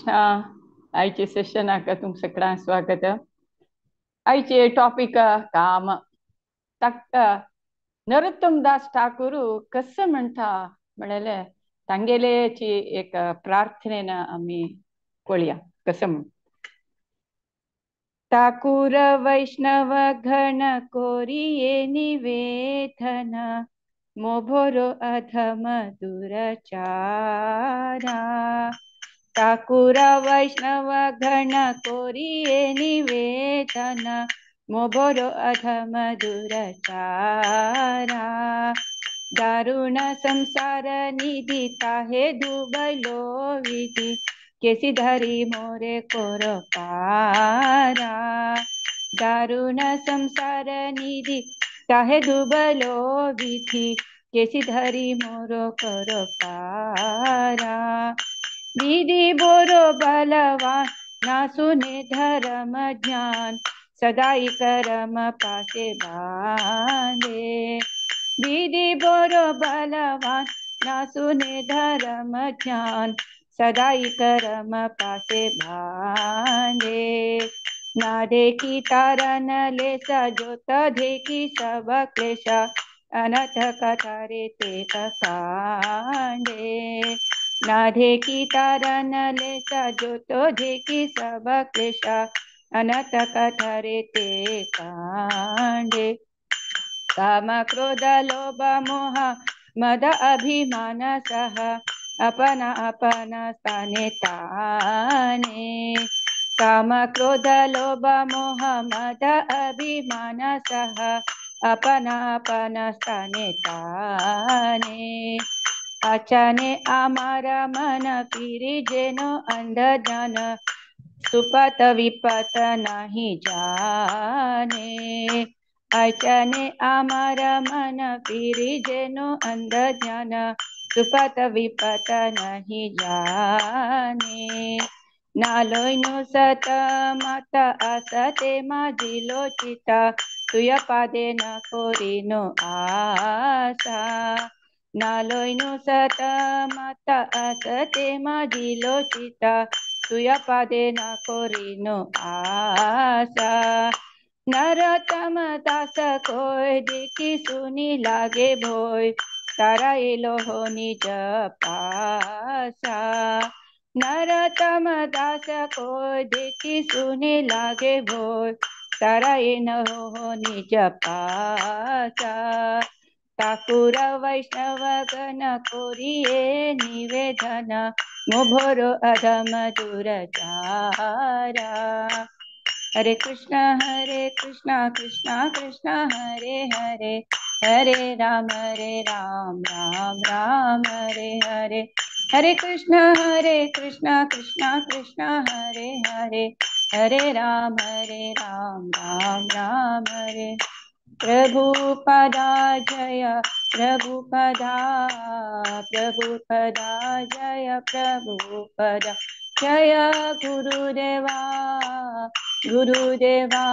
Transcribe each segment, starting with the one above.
कृष्ण। आयचे सेशनाक तुमकां सगळ्यांक स्वागत। आयचे टॉपिक काम। ताका नरोत्तम दास ठाकूर कसं म्हणटा म्हणलें तांगेलेची एक प्रार्थनेन आमी पळया कसं म्हण। ठाकूर वैष्णव घन कोरिये निवेदन मोभोरो अधम दुराचारा। ठाकूर वैष्णव घन कोरिये निवेदन मोभोरो अधम दुराचारा। दारुण संसार निधि ताहे दुबलो विधि केसी धरी मोरे कोर पारा। दारुण संसार निधि ताहे दुबलो विधि केसी धरी मोरो कर पारा। विधि बोरो बलवान ना सुने धर्म ज्ञान सदाई करम पासे बांधे। विधि बोरो बलवान ना सुने धर्म ज्ञान सदाई करम पासे बांधे। ना देखी तारन लेसा जोत देखी सब क्लेश अनथ कथा रे ते कांडे। ना देखी तारन लेसा जोत देखी सब क्लेश अनथ कथा रे ते कांडे। काम क्रोध लोभ मोह मद अभिमान सह अपना अपना स्थाने ताने। काम क्रोध लोभ मोह मद अभिमान सह अपना अपना स्थाने ताने। अचाने आमारा मन फिरी जेनो अंध ज्ञान सुपत विपत नाही जाने। अचाने आमारा मन फिरी जेनो अंध ज्ञान सुपत विपत नाही जाने। नालोयनो सत माता असते माझिलो चिता तुया पादे न कोरिनो आसा। नालोयनो सत माता असते माझिलो चिता तुया पादे न कोरिनो आसा। नरोत्तम दास कोय देखी सुनी लागे भोय तारा एलो हो निज पासा। नरोत्तम दास कोय देखी सुनी लागे भोय तारा एन हो निज पासा। ठाकुर वैष्णव गण कोरिये निवेदन मोभोरो अधम दुराचारा। हरे कृष्णा कृष्णा कृष्णा हरे हरे हरे राम राम राम हरे हरे। हरे कृष्णा कृष्णा कृष्णा हरे हरे हरे राम राम राम हरे। प्रभुपदा जय प्रभुपदा प्रभुपदा जय प्रभुपदा जय गुरुदेवा गुरुदेवा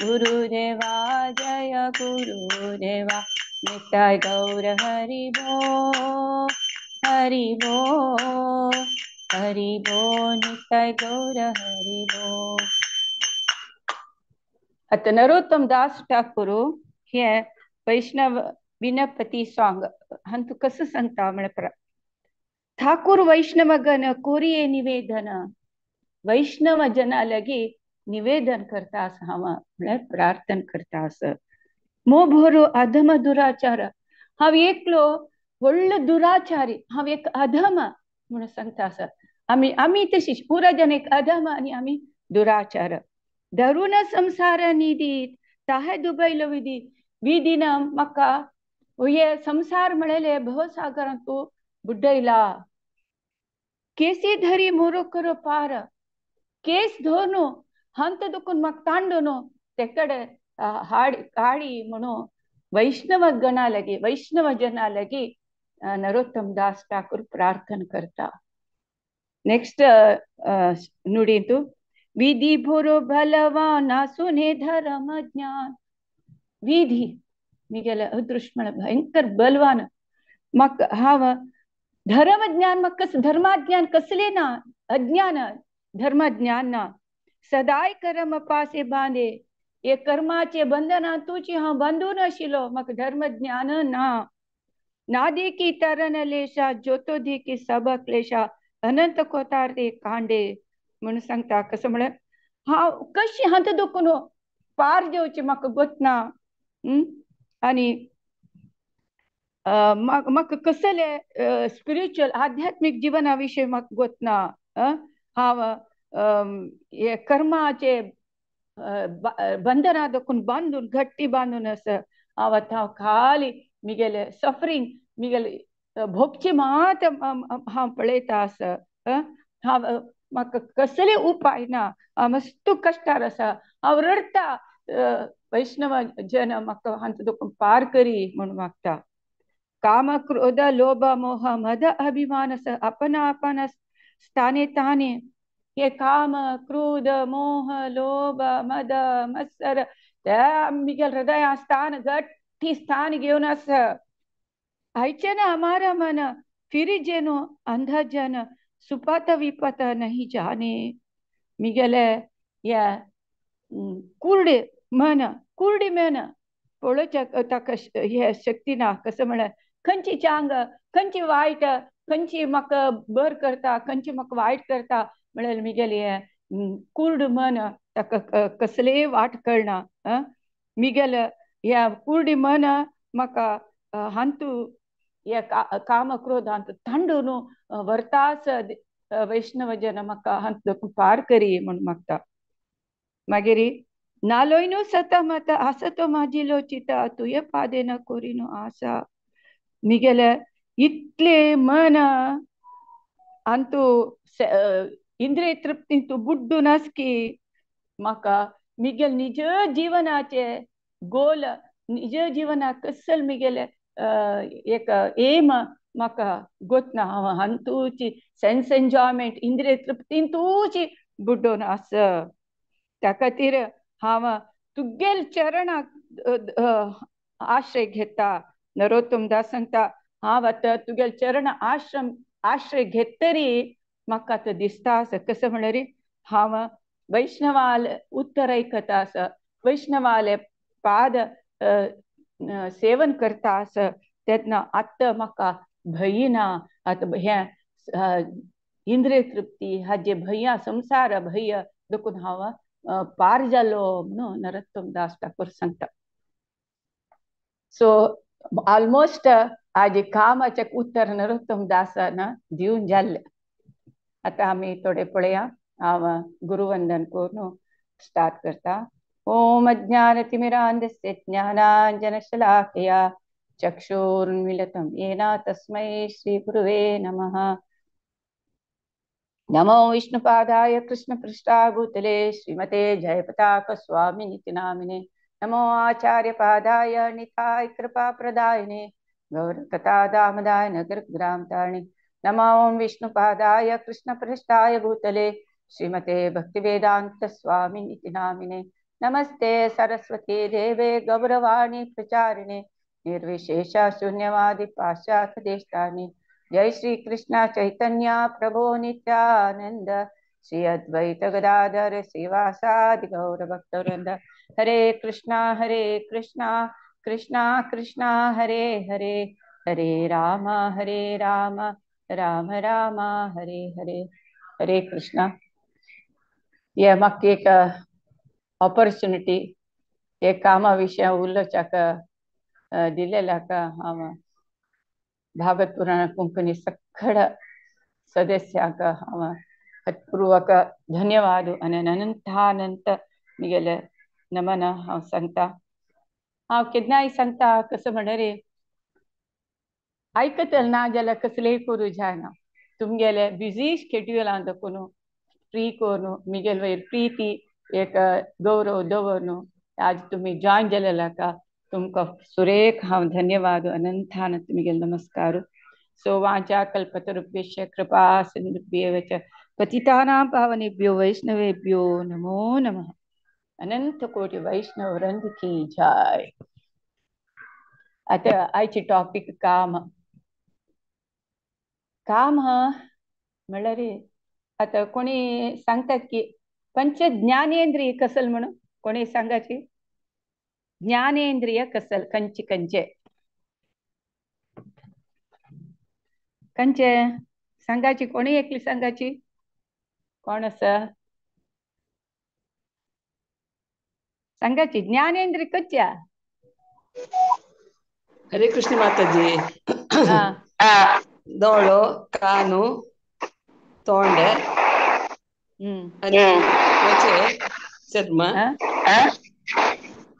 गुरुदेवा जय गुरुदेवा। निताय गौर हरि बोल हरि बोल हरि बोल निताय गौर हरि बोल। आतां नरोत्तम दास ठाकूर हे वैष्णव विनपती सॉंग हांतू कसं सांगता म्हळ्यार ठाकूर वैष्णव गण कोरिये निवेदन वैष्णव जना लगी निवेदन करता आसा हांव म्हळ्यार प्रार्थना करता आसा। मोभोरो अधम दुराचार हांव एकलो व्हडलो दुराचारी हांव एक अधम म्हणून सांगता आसा। आमी आमी तशी पुरा जन एक अधम आनी आमी दुराचार। धरून संसार निधीत ताहे दुबैलो विधी विधीन म्हाका हे संसार म्हणले भवसागरांत तूं बुड्डयला। केसी धरी मोरो करो पार केस धरून हंत दुखून म्हाका तांडून ते कडेन हाडी म्हणून वैष्णव गणा लागी वैष्णव जना लागी नरोत्तम दास ठाकूर प्रार्थना करता। नेक्स्ट नुडींतू विधि भोरो बलवान सुने धर्म ज्ञान। विधि मिगेले अदृश्ट म्हळ्यार भयंकर बलवान म्हाका हांव धर्म ज्ञान म्हाका धर्माज्ञान कसलें ना अज्ञान धर्म ज्ञान ना. सदाय कर्म पासे बांदे, हे कर्माचे बंधना तुची हांव बांदून आशिल्लो, म्हाका धर्म ज्ञान ना. ना देखी तरण लेशा ज्योतो देखी सब क्लेशा अनंत कोतार ते कांडे म्हणून सांगता. कसं म्हळ्यार हांव कशी हांत दुखून पार जेवची म्हाका गोत ना. आनी म्हाका कसले स्पिरिच्युअल आध्यात्मीक जिवना विशय म्हाका गोत ना. हांव हे कर्माचे बंधना दखून बांदून घट्टी बांदून आसा. हांव आतां हांव खाली मिगेले सफरींग मिगेले भोगची मात हांव पळयता आसा. हांव म्हाका कसले उपाय ना, हांव मस्त कश्टार आसा, हांव रडटा वैष्णव जन म्हाका हांचो दुखून पार करी म्हूण मागता. काम क्रोध लोभ मोह मद अभिमान आसा आपण आपण स्थाने ताने. हे काम क्रोध मोह लोभ मद मत्सर त्या मिगेल हृदया स्थान गट्टी स्थान घेवन आसा. आयचे ना अमारा मन फिरी जेनो अंध जन सुपत विपत नहीं जाने. मिगेले ह्या कुर्डे मन कुर्डी मन पळोवच्या ताका हे शक्ती ना. कसं म्हळ्यार खंयची चांग खंयची वायट खंयची म्हाका बर करता खंयची म्हाका वायट करता म्हळ्यार मिगेले हे कुर्ड मन ताका कसलेय वाट कळना. मिगेले ह्या कुर्डी मन म्हाका हांतू हे काम क्रोध हांतू तांडून व्हरतास वैष्णव जन म्हाका हांतू पार करी म्हूण मागता. मागीर नालोयनो सत मत आसतो माजिलो चिता तुये पादेन कोरिनो आसा. मिगेले इतले मन अंतू इंद्रिय तृप्ती तूं बुड्डून आसकी म्हाका मिगेल निज जीवनाचे गोल निज जीवनाक कसल मिगेले एक एम म्हाका गोत ना. हांव हांतूची सेन्स एन्जॉयमेंट इंद्रिय तृप्तींतूची बुड्डून आस. त्या खातीर हांव तुगेल चरणाक आश्रय घेता. नरोत्तम दास सांगता हांव आतां तुगेल चरण आश्रम आश्रय घेतरी म्हाका आतां दिसता आसा. कसं म्हणल्यार हांव वैष्णवाल उत्तर आयकता आसा, वैष्णवाले पाद सेवन करता आसा तेन्ना आतां म्हाका भंय ना. आतां हें इंद्रिय तृप्ती हाजे भंय संसार भंय देखून हांव पार जालो म्हणून नरोत्तम दास ठाकूर सांगता. सो ऑलमोस्ट आज कामाचें उत्तर नरोत्तम दासान दिवन जाल्लें. आतां आमी थोडे पळया. हांव गुरुवंदन करून स्टार्ट करता. ओम अज्ञानतिमिरान्धस्य ज्ञानाञ्जनशलाकया चक्षुरुन्मीलितं येन तस्मै श्रीगुरुवे नमः. नमो विष्णुपादाय कृष्णपृष्ठाय भूतले श्रीमते जयपताक स्वामिनिति नामिने. नमो आचार्यपादाय निताय कृपाप्रदायिने गौरकथादामदाय नगरग्रामतारिणे. नमो ओं विष्णुपादाय कृष्णपृष्ठाय भूतले श्रीमते भक्तिवेदांत स्वामिनिति नामिने. नमस्ते सरस्वती देवे गौरवाणी प्रचारिणे निर्विशेष शून्यवादी पाश्चात्य देशतारिणे. जय श्री कृष्ण चैतन्य प्रभो नित्यानंद श्री अद्वैत गदाधर श्रीवासादि गौर भक्तवृंद. हरे कृष्णा कृष्णा कृष्णा हरे हरे, हरे राम राम राम हरे हरे. हरे कृष्णा. हे म्हाका एक ऑपॉर्च्युनिटी एक कामा विशय उलोवच्याक दिलेल्याक हांव भागवत पुराण कोंकणी सगळ्या सदस्यांक हांव हत्पूर्वक धन्यवाद आनी अनंतानंत मिगेले नमन हांव सांगता. हांव केन्नाय सांगता कसं म्हणल्यार आयकतले ना जाल्यार कसलेय करूं जायना. तुमगेले बिजी स्केड्युलान दाखोवन फ्री करून मिगेल वयर प्रिती एक गौरव दवरून आज तुमी जॉयन जालेल्याका तुमकां सुरेख हांव धन्यवाद अनंतानंत मिगेल नमस्कार. सो वाचा कल्पतरुभ्यश्च कृपा सिन्धुभ्येव च पतितानां पावनेभ्यो वैष्णवेभ्यो नमो नमः. अनंत कोटी वैष्णव वृंद की जय. आतां आयची टॉपीक काम. काम म्हणल्यार आता कोणी सांगतात की पंच ज्ञानेंद्रिय कसल म्हणून कोणी सांगायची ज्ञानेंद्रिय कसल कंचे कंचे कंचे सांगायची कोणी एकली सांगायची कोण असं सांगायची ज्ञानेंद्रिय कच्च्या. हरे कृष्ण माताजी. दोळो कानु तोंड त्वचे चर्म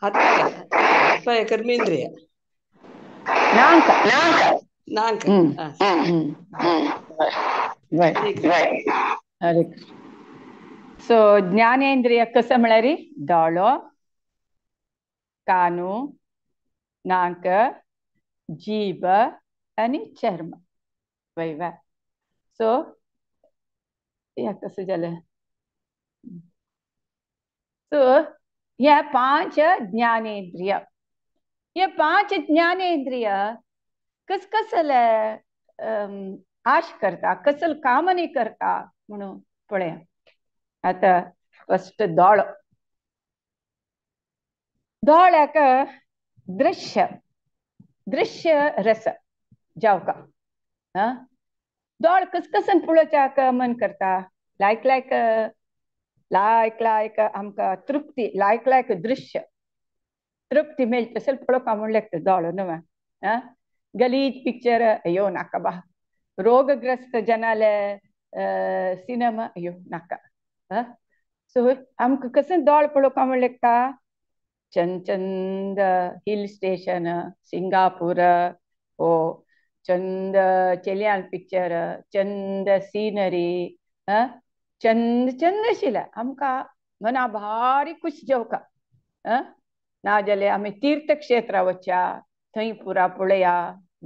हातपाय कर्मेंद्रिय नांक नांक. हरे कृष्ण. सो ज्ञानेंद्रिय कसं म्हळ्यार दोळो कानु नाक जीभ आणि चर्म वय. सो या कसं झालं. सो ह्या पांच ज्ञानेंद्रिय हे पांच ज्ञानेंद्रिय कस कसले आश करता कसल काम नाही करता म्हणून पळया. आता फस्ट दोळो. दोळ्याक दृश्य दृश्य रस जावका. दोळ कसकसन पळोवच्याक मन करता लायक लायक लायक लायक आमकां तृप्ती लायक लायक दृश्य तृप्ती मेळटा तशें पळोवपाक म्हूण लागता दोळो न्हू. गलीज पिक्चर अयो नाका बा. रोगग्रस्त जनाले सिनेमा अयो नाका. सो आमकां कसं दोळ पळोवपाक म्हूण लागता चंद चंद हिल स्टेशन सिंगापूर ओ चंद चेलियान पिक्चर चंद सीनरी चंद चंद आशिल्लें आमकां मना भारी खुश जेवका. ना जाल्यार आमी तीर्थक्षेत्रा वचया थंय पुरा पळया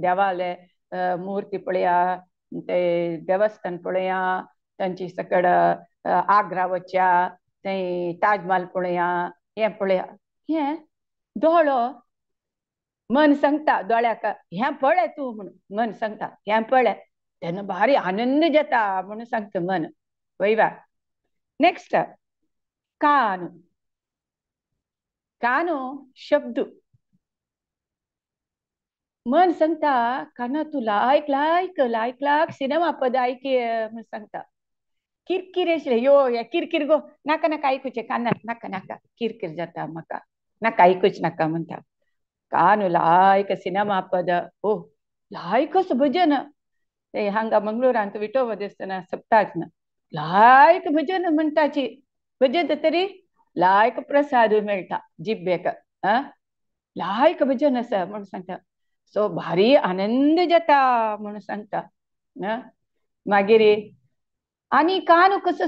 देवाले मूर्ती पळया ते देवस्थान पळया तांची सकड आग्रा वचया थंय ताजमहाल पळया हें पळया. हें दोळो मन सांगता दोळ्याक हें पळय तूं म्हणून मन सांगता हें पळय तेन्ना भारी आनंद जाता म्हणून सांगता मन वयवा. नेक्स्ट कान. कानो शब्द मन सांगता काना तूं लायक लायक लायक लायक सिनेमा पद आयक म्हणून सांगता. किरकिर आशिल्लें यो हे किरकिर गो नाका नाका आयकुचें कानाक नाका नाका किरकिर जाता म्हाका नाका आयकूच नाका म्हणटा. कान लायक सिनेमा पद ओ लायकच भजन ते हांगा मंगळूरांत विठोबा देवस्थान सप्ताच ना लायक भजन म्हणटाची भजन तरी लायक प्रसाद मेळटा जिब्बेक. लायक भजन आसा म्हणून सांगता. सो भारी आनंद जाता म्हणून सांगता. मागीर आनी कान कसो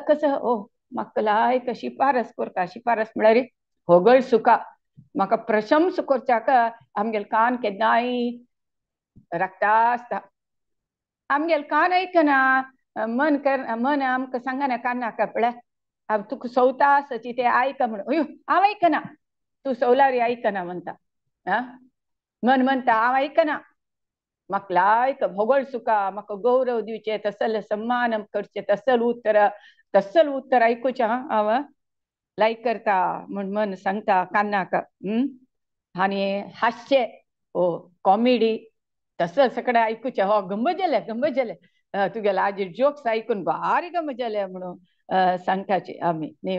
कसो ओ म्हाका लायक शिफारस करता. शिफारस म्हळ्यार होगळ सुका म्हाका प्रशंस करच्याक आमगेले कान केन्नाय राखता आसता. आमगेले कान आयकना मन कर मन आमकां सांगना कानाक पळय तुका सवता आसची ते आयक म्हणून अयो हांव आयकना तूं सवलारी आयकना म्हणटा. मन म्हणटा हांव आयकना म्हाका लायक भोगळ सुका म्हाका गौरव दिवचें तसले सम्मान करचें तसल उत्तर तसल उत्तर आयकुचें हांव लायक करता म्हण मन सांगता कानाक. आनी हास्य ओ कॉमेडी तसं सगळें आयकुचें हो गंमत जालें गंमत जालें तुगेले आजी जोक्स आयकून भारी गंमत जालें म्हणून सांगताची आमी न्ही.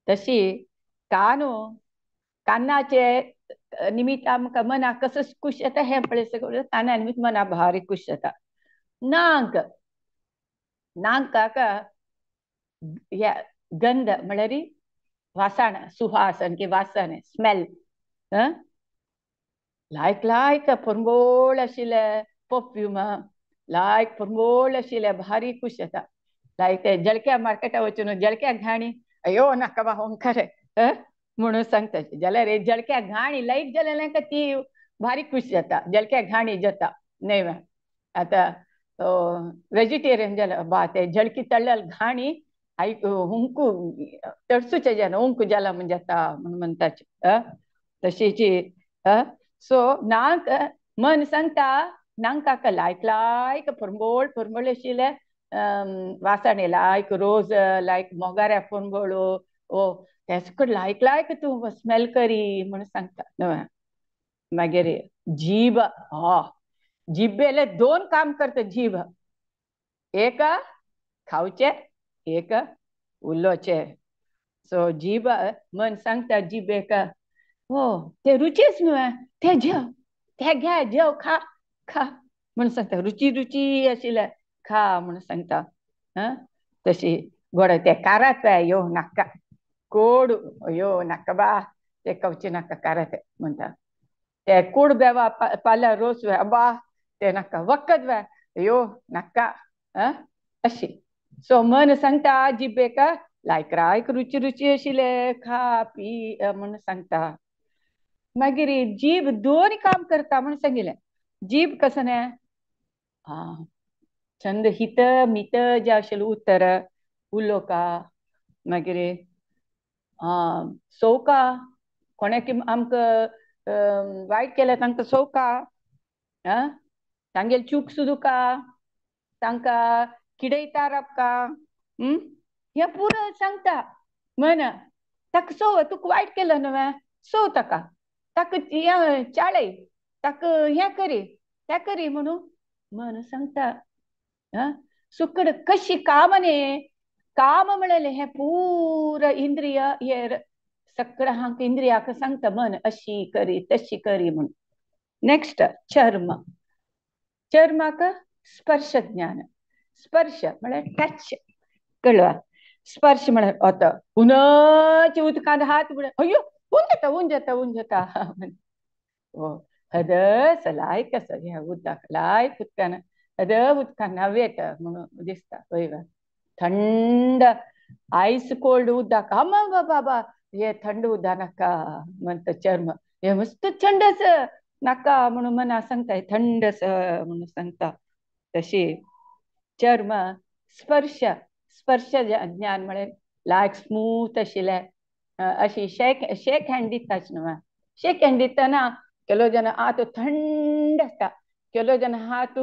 तशी कानो कानाचे निमित्त आमकां मनाक कसो खुश जाता हें पळय सगळें काना निमित्त मना भारी खुश जाता. नाक नाकाक ह्या गंध म्हळ्यार वासाण सुहासन की वासन स्मेल लायक लायक परमळ आशिल्लें परफ्यूम लायक परमळ आशिल्लें भारी खुश जाता. लायक ते जळक्या मार्केटा वचून जळक्या घाणी अयो नाका बा होंकर म्हणून सांगता. जाल्यार जळक्या घाणी लायक जालें का ती भारी खुश जाता जळक्या घाणी जाता न्हय. आतां वेजिटेरियन जाल्यार बा ते जळकी तळ्ळेल घाणी आयक हुंकू तडसूचे जाना हुंकू जाला म्हण जाता म्हण म्हणटाचे. तशीची. सो नाक मन सांगता नाकाक लायक लायक परमळ परमळ आशिल्लें वासाणे लायक रोज लायक मोगाऱ्या फोनगोळो ओ तेच लायक लायक तूं स्मेल करी म्हणून सांगता न्हय. मागीर जीभ, हा जिबेले दोन काम करता जीभ, एक खावचे एक उलोवचे. सो जीभ मन सांगता जिबेक हो ते रुचीच न्हय ते जेव ते घे जेव खा खा म्हणून सांगता, रुची रुची आशिल्ले खा म्हणून सांगता. तशी गोड ते कारात यो नाका कोड यो नाका बा ते खावचे नाका कारात म्हणटा. ते कोड बेवा पाल्या रोस वे बा ते नाका वखद वे यो नाका अशी. सो मन सांगता जिबेक लायक रायक रुची रुची आशिल्ले खा पी म्हणून सांगता. मागीर जीभ दोन काम करता म्हणून सांगिल्लें. जीभ कसं न्हय आं छंद हित मित जे आशिल्लें उत्तर उलोवका, मागीर सोवका कोणाक आमकां वायट केलें तांकां सोवका, तांगेली चूक सुदुका, तांकां किडयता राबका, हें पुरो सांगता मन. ताका सोव तुका वायट केलें न्हय सोव ताका, ताका हें चाळय ताका हें करी तें करी म्हणून मन सांगता. सुकड कशी काम न्ही काम म्हणलें हें पुरो इंद्रिय हे सगळं हांक इंद्रियाक सांगता मन अशी करी तशी करी म्हणून. नेक्स्ट चर्म, चर्माक स्पर्श ज्ञान, स्पर्श म्हळ्यार टच कळ्ळा. स्पर्श म्हळ्यार आतां उनाचे उदकांत हात म्हळ्यार अय्यो हून जाता हून जाता हून जाता ओ हदस लायक आसा ह्या उदक लायक उदकान हद उदकान न्हांव येता म्हणून दिसता. हय थंड आयस कोल्ड उदक आमा बाबा हे थंड उदक नाका म्हणटा चर्म, हे मस्त थंड आसा नाका म्हणून मना सांगता थंड आसा म्हणून सांगता. तशी चर्म स्पर्श, स्पर्श ज्ञान म्हळ्यार लायक स्मूथ आशिल्लें अशी शेक शेक हँड दिताच न्हय. शेक हँड दितना केलो जन हात थंड आसता, केलो जन हात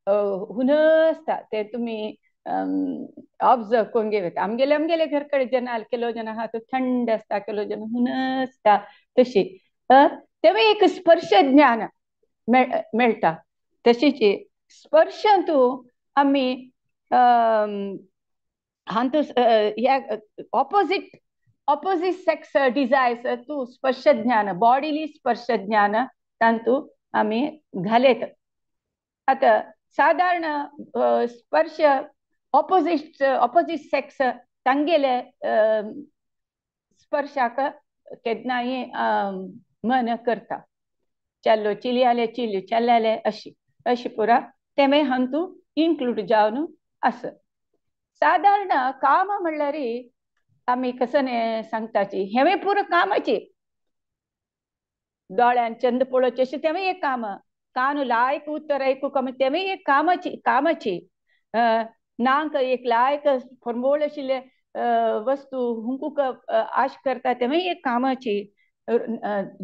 हुन आसता, ते तुमी ऑब्जर्व करून घेवं. आमगेले आमगेले घर कडेन जेन्ना केलो जन हात थंड आसता केलो जन हुन आसता, तशी तेवूय एक स्पर्श ज्ञान मेळटा. तशीच स्पर्श तूं आमी हातूंत ह्या ऑपोजीट ऑपोजीट सेक्स डिजायर्स तूं स्पर्श ज्ञान बॉडीली स्पर्श ज्ञान तांतू आमी घालेत. आतां सादारण स्पर्श ऑपोजीट ऑपोजीट सेक्स तांगेले स्पर्शाक केन्नाय मन करता. चलो चिली आले चिली चले आले अशी अशी पुरा तेमे हातूंत इन्क्लूड जावन आसा. सादारण काम म्हणल्यार आमी कसं सांगताची हेंवूय पुरो कामाची, दोळ्यान चंद पळोवचें अशें तेंवूय एक काम, कान लायक उत्तर आयकूंक तेंवूय एक कामाची कामाची, नाक एक लायक फरमोळ आशिल्ले वस्तू हुंकूक आश करता तेंवूय एक कामाची,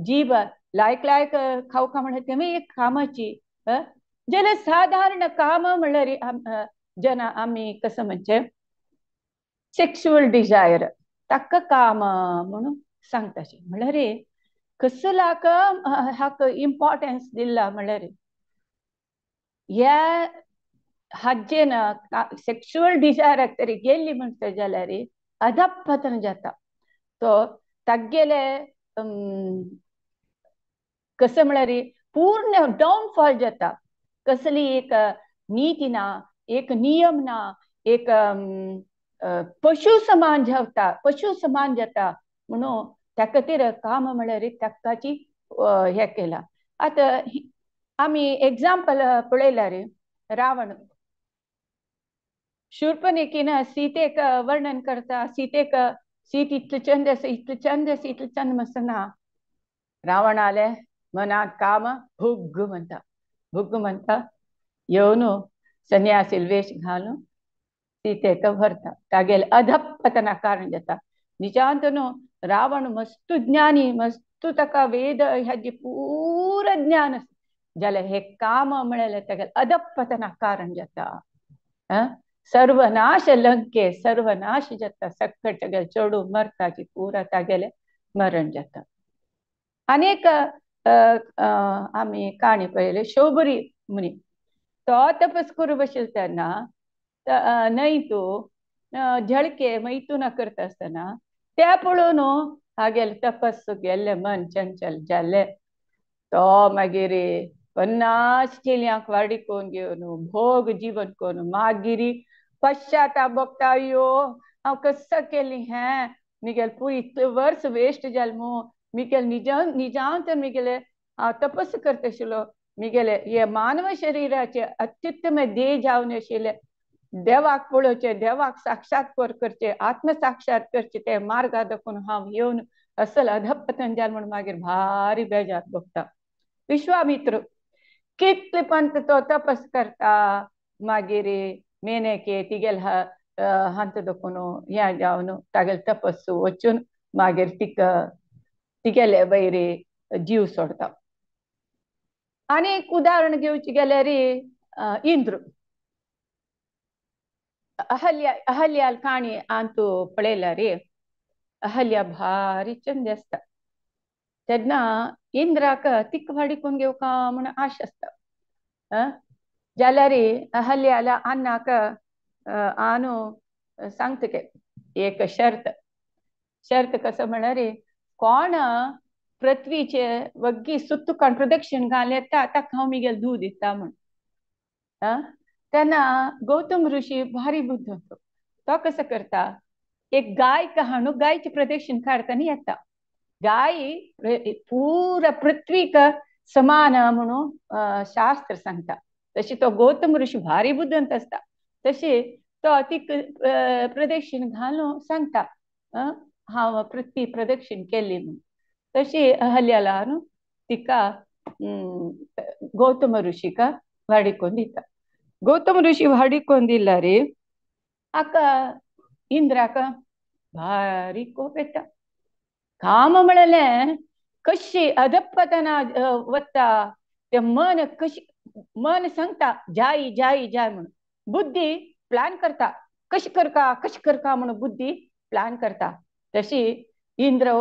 जीभ लायक लायक खावका म्हणल्यार तेंवूय एक कामाची. जाल्यार सादारण काम म्हणल्यार जेन्ना आमी कसं म्हणचें सेक्शुअल डिजायर ताका काम म्हणून सांगताचे. म्हणल्यार कसलाक हाका इम्पॉर्टन्स दिला म्हणल्यार ह्या हाजेन सेक्शुअल डिजायराक तरी गेल्ली म्हणटा जाल्यार अधपतन जाता. तो तागेले कसं म्हळ्यार पूर्ण डाउनफॉल जाता. कसली एक नीती ना, एक नियम ना, एक पशु समान जाता, पशु समान जाता म्हणून त्या खातीर काम म्हळ्यार ताकाची हें केलां. आतां आमी एग्जाम्पल पळयल्यार रावण शूर्पणखीन सीतेक वर्णन करता, सीतेक सीत इतलें चंद आसा इतलें चंद आसा इतलें चंद आसना. रावणाले मनांत काम भुग्ग म्हणटा, भुग्ग म्हणटा येवन संन्यासी वेश घालून सीतेक व्हरता, तागेले अधपतना कारण जाता. निजांत न्हू रावण मस्त ज्ञानी, मस्त ताका वेद ह्याची पुरो ज्ञान आसा, जाल्यार हे काम म्हळ्यार तागेले अधपतना कारण जाता. सर्वनाश लंके सर्वनाश जाता, सक्कट तागेले चेडूं मरता जी पुरा तागेले मरण जाता. अनेक आमी काणी पळयले शोभरी मुनी तो तपस करू बशिल्लो तेन्ना न्हय तूं झळके मैथुना करता आसतना त्या पळोवन हागेले तपस गेल्ले मन चंचल जाल्ले. तो मागीर 50 चेलयांक वाडी कोन घेवन भोग जीवन कोन मागीर पश्चाताप भोगता, अयो हांव कसो केली हें, मिगेल पुरी इतले वर्स वेस्ट जाल मू, मिगेल निजान निजान तर मिगेले हांव तपस करता आशिल्लो, मिगेले हे मानव शरीराचे अत्युत्तम देह जावन आशिल्ले देवाक पळोवचे, देवाक साक्षात्कार करचे, आत्मसाक्षात करचे ते मार्गा दाखोवन हांव येवन असल अधपतन जाल म्हूण मागीर भारी बेजार भोगता. विश्वामित्र कितले पंत तो तपस करता, मागीर मेनके तिगेल हांत दाखोवन हें जावन तागेले तपस वचून मागीर तिका तिगेले वयर जीव सोडता. आनी एक उदाहरण घेवचें गेल्यार इंद्र अहल्या अहल्याल काणी आंतू पळयल्यार अहल्या भारी चंद आसता. तेन्ना इंद्राक तिका वाडिकून घेवका म्हूण आश आसता. जाल्यार अहल्याला अन्नाक आनू सांगता के एक शर्त, शर्त कसो म्हळ्यार कोण पृथ्वीचे वग्गी सुत्तुकान प्रदक्षिण घाल येता ताका हांव मिगेल दूद दिता म्हूण. तेन्ना गौतम ऋषी भारी बुद्ध होतो, तो कसो करता एक गाय हाणू गायची प्रदक्षिण काडटा आनी येता, गाय पुरा पृथ्वीक समान म्हणून शास्त्र सांगता. तशी तो गौतम ऋषी भारी बुद्धांत आसता, तशी तो ती प्रदक्षिण घालून सांगता हांव पृथ्वी प्रदक्षिण केली म्हणून. तशी अहल्याला न्हू तिका गौतम ऋषीका वाडिकोवन दिता. गौतम ऋषी वाडिकोवन दिला रे आका इंद्राक भारी कोप येता. काम म्हणलें कशी अधपतना वता ते मन कशी मन सांगता जाय जाय जाय म्हणून, बुद्धी प्लॅन करता कशी करका कशी करका म्हणून बुद्धी प्लॅन करता. तशी इंद्र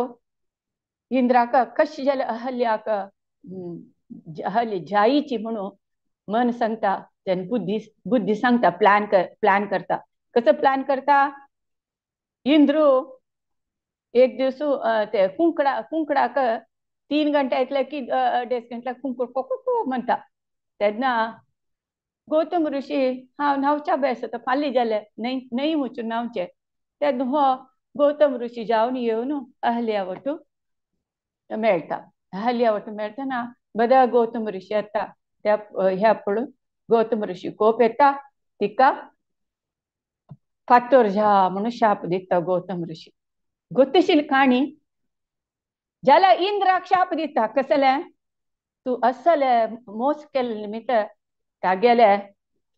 इंद्राक कशी जाल्यार अहल्याक अहल्या जायची म्हणून मन सांगता, तेन्ना बुद्धी बुद्धी सांगता प्लॅन कर प्लॅन करता. कसो प्लॅन करता इंद्र एक दिवस ते कुंकडा कुंकडाक 3 घंटे येतले की 2.5 घंटे कुंकड कोको म्हणटा. तेन्ना गौतम ऋषी हांव न्हांवच्या बेस आतां फाल्यां जालें न्हंय न्हंय वचून न्हांवचें. तेन्ना हो गौतम ऋषी जावन येवन अहल्या वटू मेळटा. अहल्या वटू मेळटना बदा गौतम ऋषी येता त्या ह्या पळोवन गौतम ऋषी कोप येता, तिका फातर झा म्हणून शाप दिता गौतम ऋषी. गोतशील काणी जाल्यार इंद्राक शाप दिता कसलें तूं असले मोस केल्ले निमित्त तागेले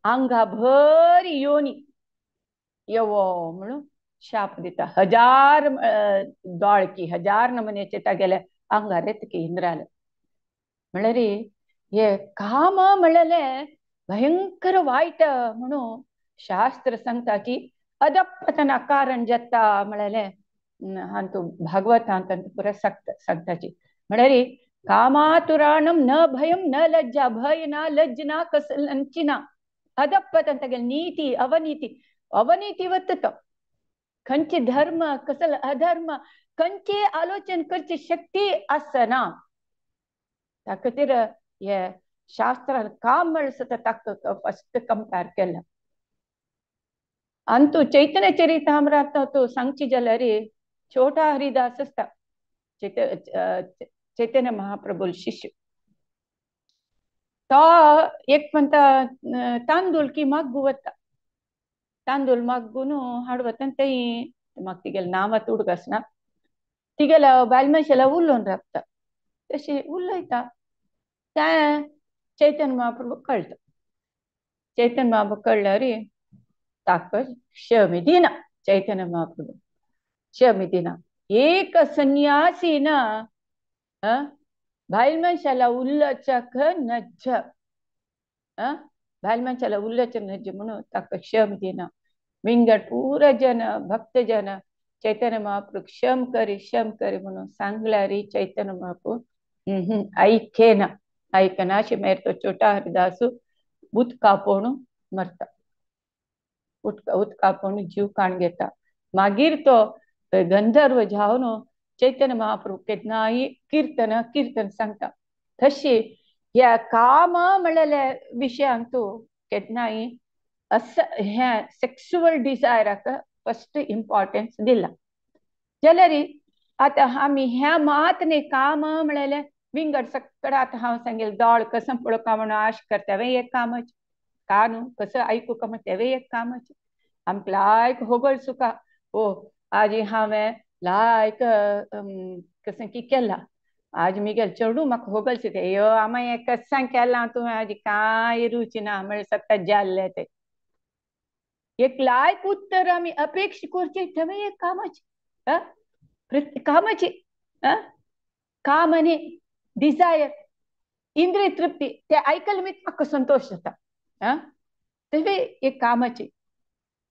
आंगा भर योनी येवो म्हणून शाप दिता. 1000 दोळकी 1000 नमुन्याचे तागेले आंगार येतकी इंद्राले. म्हळ्यार हे काम म्हणलें भयंकर वायट म्हणून शास्त्र सांगता की अधपतना कारण जाता म्हणलें हांतू भागवतांत पुरा सांगताची. म्हळ्यार कामातुराणम न भयम न लज्जा, भय ना लज्ज ना कसलंची ना, अधपतन तागेले नीती अवनीती अवनीती वता तो खंयचे धर्म कसल अधर्म खंयचे आलोचन करची शक्ती आसना. त्या खातीर हे शास्त्रान काम म्हळ्यार ताका फस्ट कंपेर केला. आनी तूं चैतन्य चरितामृत तूं सांगची जाल्यार छोटा हरिदास आसता चैतन्य महाप्रभू शिष्य, तो एक म्हणटा तांदूळ की मागू वता, तांदूळ मागून हाड वता तें म्हाका तिगेलें नांव आतां उडगासना, तिगेल्या बायल मनशाला उलोवन रावता तशें उलयता तें चैतन्य महाप्रभू कळटा. चैतन्य महाप्रभू कळ्ळ्यार ताका क्षमे दिना चैतन्य महाप्रभू क्षमे दिना. एक संन्यासी ना बायल मनशाला उल्लचक नज्ज बायल मनशाला उलोवचें न्हय म्हणून ताका क्षम दिना. विंगड पुरा जन भक्त जन चैतन्य महाप्रभु क्षम करी क्षम करी म्हणून सांगल्यारी चैतन्य महाप्रभु ऐकेना ऐकना अशें मागीर तो छोटा हरिदासू उदका पोवन मरता, उदका पोवन जीव काण घेता. मागीर तो गंधर्व जावन चैतन्य महाप्रभु केन्नाय कीर्तन कीर्तन सांगता. तशी ह्या काम म्हणलेल्या विशयांत तूं केन्नाय अस ह्या सेक्शुअल डिजायराक फस्ट इम्पॉर्टन्स दिला जाल्यार आतां आमी ह्या मात न्ही काम म्हणलें विंगड सगळं आतां हांव सांगेल दोळ कसं पळोवका म्हणून आश करता तेवें एक कामाचें, कानू कसं आयकुका म्हण तेवें एक कामाचें. आमकां लायक होगळ सुका ओ आज हांवें लायक कसं की केलां, आज मिगेल चेडूं म्हाका होगळ सुका यो आमा हें कसां केलां तुवें आज कांय रुची ना म्हळ्यार सगळें जाल्लें तें. एक लायक उत्तर आमी अपेक्षा करची तेवें एक कामाचें, कामाची काम आनी डिजायर इंद्रिय तृप्ती ते आयकल मीत म्हाका संतोश जाता, तेवें एक कामाची.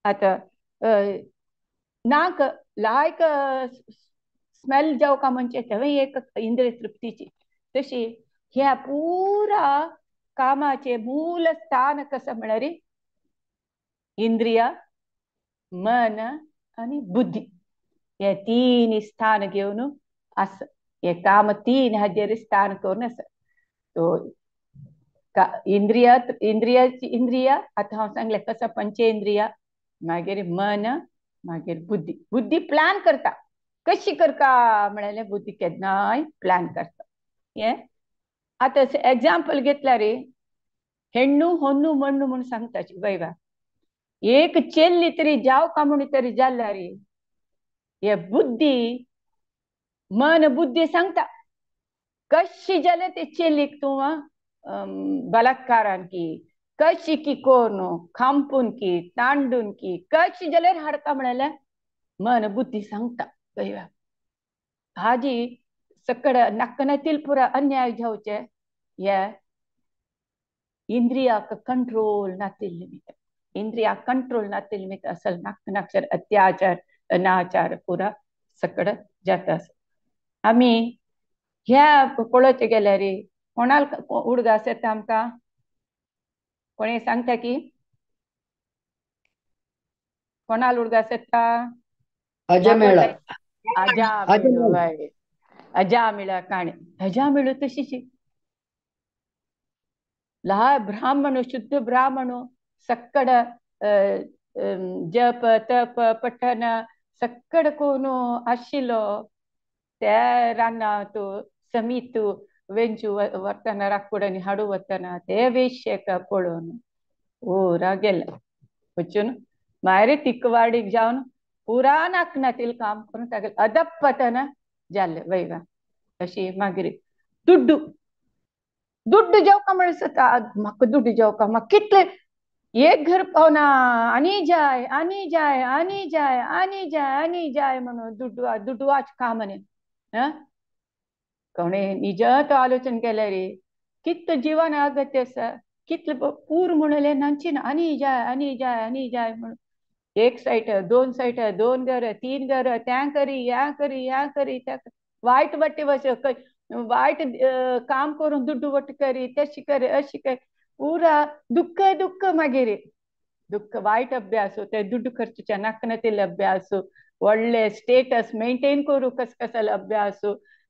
आतां नाक लायक स्मेल जावका म्हणजे तेवें एक इंद्रिय तृप्तीची. तशी ह्या पुरा कामाचे मूल स्थान कसं म्हळ्यार इंद्रिया मन आनी बुद्धी हे तीन स्थान घेवन आसा. हे काम तीन हाजेर स्थान करून आसा. तो इंद्रिया इंद्रियाची इंद्रिया आतां हांव सांगलें कसं पंचेंद्रिया, मागीर मन, मागीर बुद्धी. बुद्धी प्लॅन करता कशी करता म्हळ्यार बुद्धी केन्नाय प्लॅन करता. हे आतां एग्जाम्पल घेतल्यार हेण्णू होन्नू मण्णू म्हूण सांगता वैवा एक चेल्ली तरी जावका म्हूण तरी जाल्यार हे बुद्धी मन बुद्धी सांगता कशी जाल्यार ते चेल्लीक तूं बलात्कारान की कशी की कोरून खांपून की तांडून की कशी जाल्यार हाडका म्हळ्यार मन बुद्धी सांगता. हाजी सकड नक्कनातील पुरा अन्याय जावचे हे इंद्रियाक कंट्रोल नातिल्ले मित, इंद्रिया कंट्रोल नातिल्ले मित असल नक्कनाक्षर अत्याचार अनाचार पुरा सकड जाता. आमी ह्या पळोवचे गेल्यार कोणाक उडगास येता आमकां कोणी सांगता की कोणाल उडगास येता? अजामेळ अजामेळ अजामेळ काणी अजामेळ तशीच लहान ब्राह्मण शुद्ध ब्राह्मण सक्कड जप तप पठन सक्कड कोण आशिल्लो ते रानांत समीत वेंचू वतना राखोड हाडू वतना ते वेश्येक पळोवन ओरा गेले वचून मागीर तिकवाडीक जावन पुरा नाकनातील काम करून तागेले अदपतन जाल्ले वैवा. अशी मागीर दुड्डू दुड्डू जेवका म्हळ्यार सता म्हाका दुड्डू जेवका म्हाका कितले एक घर पावना आनी जाय आनी जाय आनी जाय आनी जाय आनी जाय म्हणून दुड्डू दुड्डुवाच काम न्ही. कोणे निजात आलोचन केल्यार कितलें जिवन अगत्य आसा कितलें पूर म्हणलें नांची ना आनी जाय आनी जाय आनी जाय म्हणून एक सायट दोन सायट दोन घर तीन घर त्या करी ह्या करी ह्या करी त्या वायट वाटे वच वायट काम करून दुड्डू वट करी तशी करी अशी करी पुरा दुःख दुःख मागीर दुःख वायट अभ्यास ते दुड्डू खर्चच्या नाकनातील अभ्यास व्हडले स्टेटस मेंटेन करू कस कसल अभ्यास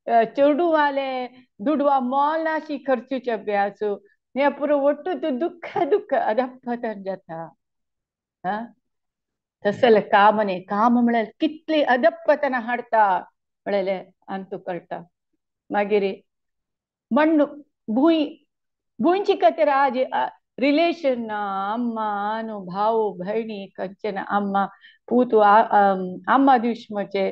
चेडूवाले दुडवा मोलाशी खर्चूचे अभ्यास हे पुरो ಒಟ್ಟು दुःख दुःख अधपतन जाता. हा तसले कामने काम म्हळ्यार कितली अधपतन हाडता म्हळ्यार अंतू कळटा. मागीर मण्णू भूंय भूंयची खातीर आज रिलेशन अम्मा नु भाऊ भयणी कंचन अम्मा पूत अम्मा दुश्मचे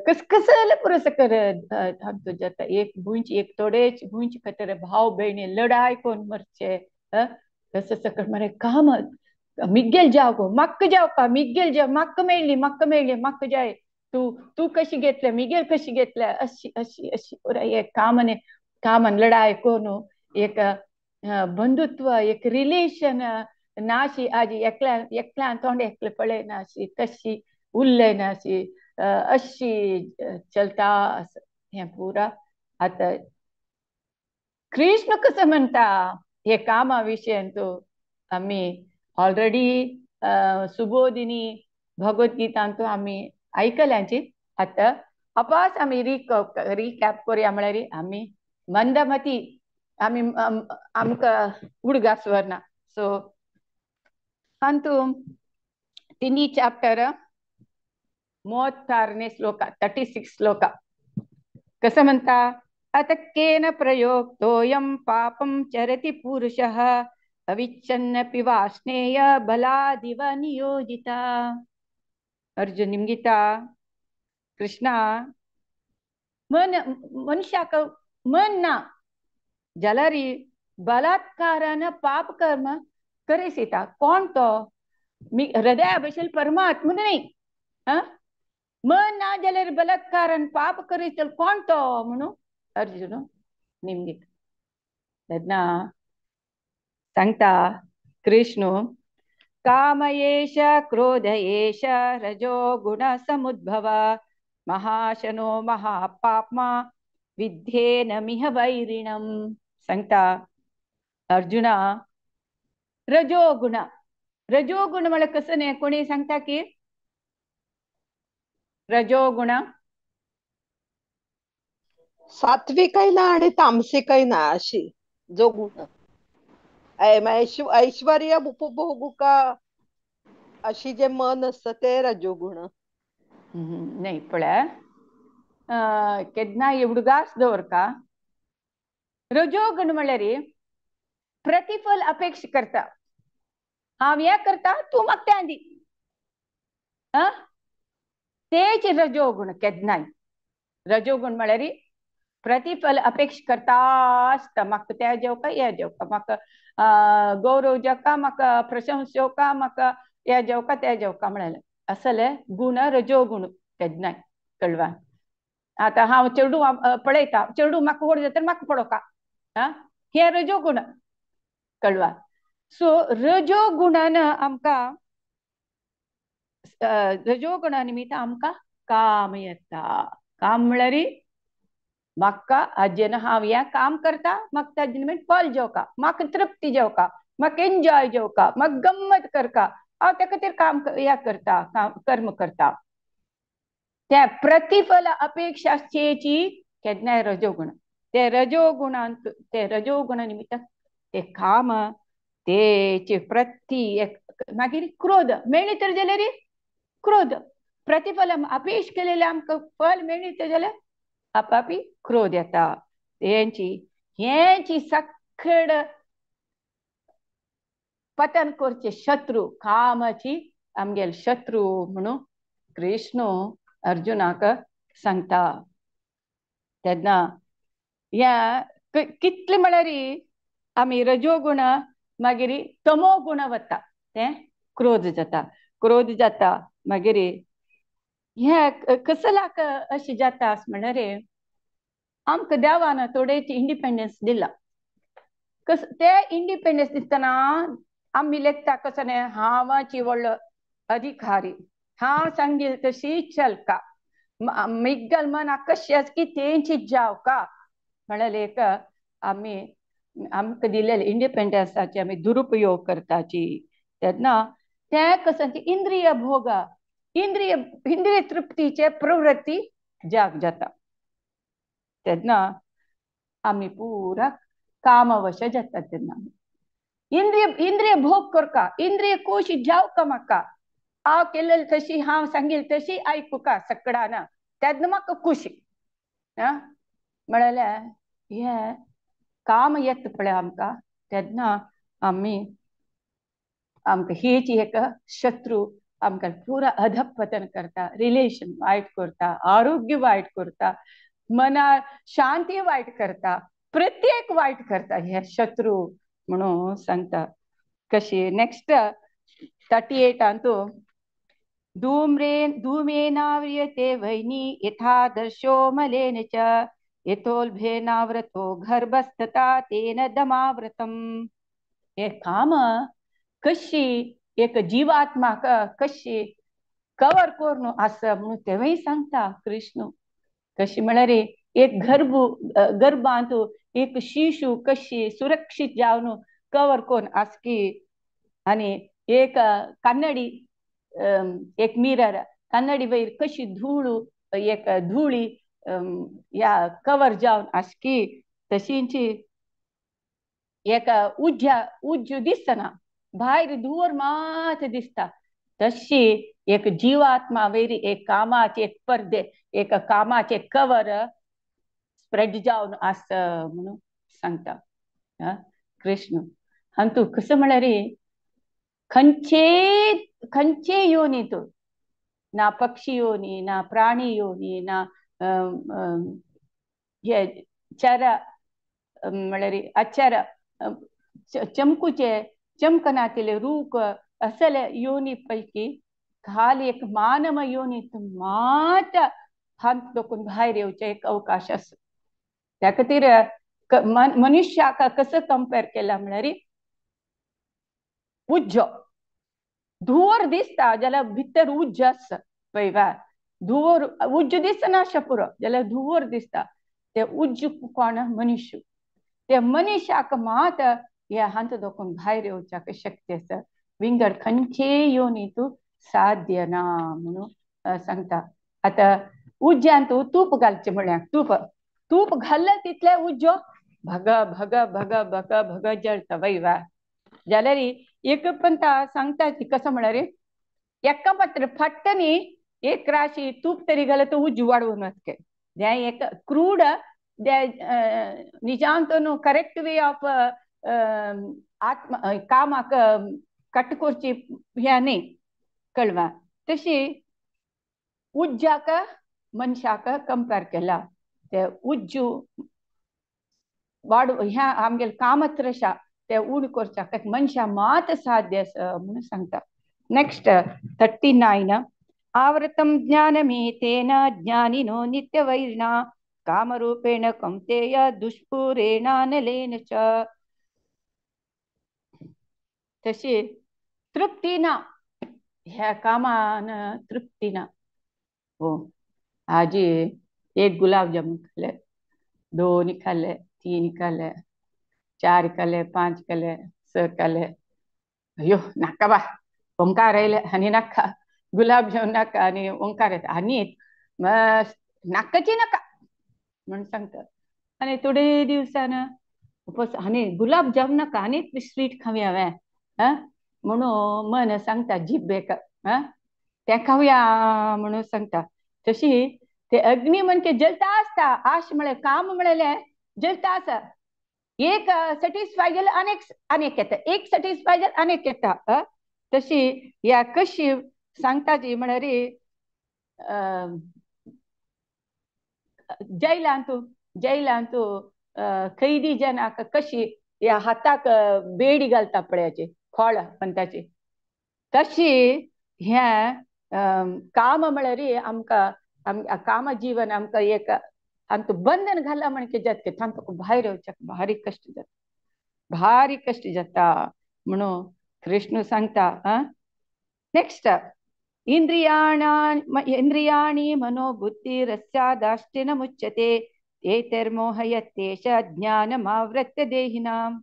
कसकसले पुरस्कार अंतू जाता. एक भूंयची एक थोडेच भूंयची खातीर भाव भयणी लढाय कोण मरचे तसं सकट मरे काम मिग्गेल जाव गो मक्क जाव का मिग्गेल जाव मक्क मेळ्ळी मक्क मेळ्ळी मक्क जाय तू तू कशी घेतल्या मिगेल कशी घेतल्या अशी अशी अशी पुरा एक कामने कामन लढाय कोण एक बंधुत्व एक रिलेशन नाशी आजी एकल्या एकल्यान तोंड एकले पळयनाशी तशी उलयनाशी अशी चलता हें पुरा. आतां कृष्ण कसो म्हणटा हे कामा विशयान तूं आमी ऑलरेडी सुबोधिनी भगवद्गीतांतू आमी आयकल्यांची. आतां अपास आमी रिकॅप करुया म्हळ्यार आमी मंदमती आमी आमकां उडगास व्हरना. सो हातूंत तिनी चॅप्टर 34 श्लोक 36 श्लोक कसं म्हणता अत केन प्रयोक्तोऽयं पापं चरति पुरुषः अविच्छन्नपि वाष्णेय बलादिव नियोजिता. अर्जुन निमगिता कृष्णा मन मनशाक मन ना जाल्यार बलात्कारान पाप कर्म करीत कोण तो मी हृदया भशेन परमात्मा न्ही. मन ना जाल्यार बलात्कारान पाप करीत कोण तो म्हणून अर्जुन निमगीत. तेन्ना सांगता कृष्ण काम एष क्रोध एष रजो गुण समुद्भव महाशनो महापाप्मा विद्धेन मिह वैरिणम. सांगता अर्जुना रजोगुण रजोगुण म्हळ्यार कसं न्ही कोणी सांगता की रजोगुण सात्विकय ना आणि तामसिकय ना अशी जो गुण ऐश्वर्य उपभोगू का अशी जे मन असतं ते रजोगुण. नाही पळय केन्ना उडगास दवरका रजोगुण म्हळ्यार प्रतिफल अपेक्षा करता. हांव हें करता तूं म्हाका तें दी तेच रजोगुण. केन्नाय रजोगुण म्हळ्यार प्रतिफल अपेक्षा करता आसता. म्हाका तें जेवका हें जेवका म्हाका गौरव जेवका म्हाका प्रशंसा जेवका म्हाका हें जेवका तें जेवका म्हळ्यार असले गुण रजोगुण केन्नाय कळवा. आतां हांव चेडूं पळयता चेडूं म्हाका व्हड जाता म्हाका पळोवका हें रजोगुण कळवा. सो रजोगुणान आमकां रजोगुणा निमित्त आमकां काम येता. काम म्हळ्यार म्हाका आजेन हांव हें काम करता म्हाका ताजे निमित्त फल जेवका म्हाका तृप्ती जेवका म्हाका एन्जॉय जेवका म्हाका गम्मत करका हांव त्या खातीर काम हें करता कर्म करता. त्या प्रतिफल अपेक्षा आसची केन्नाय रजोगुण ते रजोगुणांत ते रजोगुणा निमित्त ते काम तेचे प्रति मागीर क्रोध मेळ्ळी तर जाल्यार क्रोध प्रतिफल अपेक्ष केलेलें आमकां फल मेळ्ळी तर जाल्यार आपापी क्रोध येता. हेंची हेंची सगळ पतन करचे शत्रू कामाची आमगेले शत्रू म्हणून कृष्ण अर्जुनाक सांगता. तेन्ना ह्या कितले म्हळ्यार आमी रजोगुण मागीर तमो गुण वता तें क्रोध जाता क्रोध जाता मागीर हें कसलाक अशें जाता म्हणल्यार आमकां देवान थोडेच इंडिपेंडन्स दिला. कस ते इंडिपेंडन्स दितना आमी लेखता कसं न्ही हांवाची व्हडलो अधिकारी हांव सांगील तशी चलका मिगल मन कशी की तेंची जावका म्हळ्यार एक आमी आमकां दिलेले इंडिपेंडन्साचे आमी दुरुपयोग करताची. तेन्ना ते कसं इंद्रिय भोग इंद्रिय इंद्रिय तृप्तीचे प्रवृत्ती जाग जाता. तेन्ना आमी पुरा कामवश जाता. तेन्ना इंद्रिय इंद्रिय भोग करका इंद्रिय कोश जावका म्हाका हांव केलेले तशी हांव सांगील तशी आयकुका सगळ्यान तेन्ना म्हाका खुशी म्हळ्यार हें काम येता पळय आमकां तेन्ना आमी आमकां हेच एक शत्रू आमकां पुरा अधपतन करता रिलेशन वायट करता आरोग्य वायट करता मना शांती वायट करता प्रत्येक वायट करता हे शत्रू म्हणून सांगता. कशी नेक्स्ट 38 अंतू धूम्रेणाव्रियते वैनी यथा दर्शो मलेन च यतोल्भेनाव्रतो गर्भस्तथा तेन दमाव्रतम. हे काम कशी एक जीवात्माक कशी कवर करून आसा म्हणून तेवूय सांगता कृष्ण. कशी म्हळ्यार एक गर्भ गर्भांत एक शिशु कशी सुरक्षित जावन कवर करून आसकी आनी एक कन्नडी एक मिरर कन्नडी वयर कशी धूळ एक धुळी ह्या कवर जावन आसकी तशींची एक उज्या उज्जू दिसना भायर धुंवर मात दिसता तशी एक जीवात्मा वयर एक कामाचे एक पर्दे एक कामाचे कवर स्प्रेड जावन आसा म्हणून सांगता कृष्ण. हातूंत कसं म्हळ्यार खंयचे खंयचे योनीत ना पक्षी योनी ना प्राणी योनी ना हे चर म्हळ्यार अचर चमकुचे चमकनातिले रूख असले योनी पैकी खाली एक मानव योनीत मात हात दोकून भायर येवचे एक अवकाश आसा. त्या खातीर मनुष्याक कसं कंपेर केला म्हळ्यार उज्जो धुंवर दिसता जाल्यार भितर उज्ज आसा पळय वा धुंवर उज्ज दिसना अशें पुरो जाल्यार धुंवर दिसता ते उज्ज कोण मनुष्य ते मनुष्याक मात ह्या हात दोकून भायर येवच्याक शक्ती आसा. विंगड खंयचे योनीत साध्य ना म्हणून सांगता. आतां उज्यांत तूप घालचें म्हळ्यार तूप तूप घाल्लें तितलें उज्जो भग भग भग भग भग जळता वय वा. जाल्यार एक पंता सांगता की कसं म्हळ्यार एका मात्र फाट्ट न्ही एक राशी तूप तरी घाल्यार तो उज्ज वाडोवन वचके हें एक क्रूड निजांत न्हू करेक्ट वे ऑफ आत्म कामाक कट करची हें न्ही कळवा. तशी उज्जाक मनशाक कंपेर केला ते उज्जू वाड ह्या आमगेले कामत्रशा ते उण करच्याक मनशा मात साध्य आसा म्हणून सांगता. नेक्स्ट 39 आवृतं ज्ञानमेतेन ज्ञानिनो नित्यवैरिणा कामरूपेण कौन्तेय दुष्पूरेणानलेन च. तशी तृप्ती ना ह्या कामान तृप्ती ना. हो आजी एक गुलाबजामुन खाल्ले 2 खाल्ले 3 खाल्ले 4 खाल्ले 5 खाल्ले 6 खाल्ले अय्यो नाका बा ओंकार आयले आनी नाका गुलाबजामुन नाका आनी ओंकार येता आनी मस्त नाकाची नाका म्हण सांगता. आनी थोडे दिवसान आनी गुलाबजाम नाका आनी स्वीट खावया हांवें म्हणून मन सांगता जिब्बेक तें खावया म्हणून सांगता. तशी ते अग्नी म्हणजे जलता आसता आश म्हळ्यार काम म्हळेलें जलता आसा. एक सॅटिस्फाय जाल्यार अनेक अनेक येता एक सॅटिस्फाय जाल्यार अनेक येता. तशी ह्या कशी सांगता जी म्हळ्यार जैलांत जैलांत कैदी जनाक कशी ह्या हाताक बेडी घालता पळयाची खोळ म्हणटाची तशी हें काम म्हळ्यार आमकां काम जीवन आमकां एक आमकां बंधन घाला म्हणजे जातके तांकां भायर येवच्याक भारी कश्ट जाता भारी कश्ट जाता म्हणून कृष्ण सांगता. नेक्स्ट इंद्रियाणि मनोबुद्धिरस्यादाष्टिन मुच्यते एतैर्मोहयत्येष ज्ञानमावृत्य देहिनां.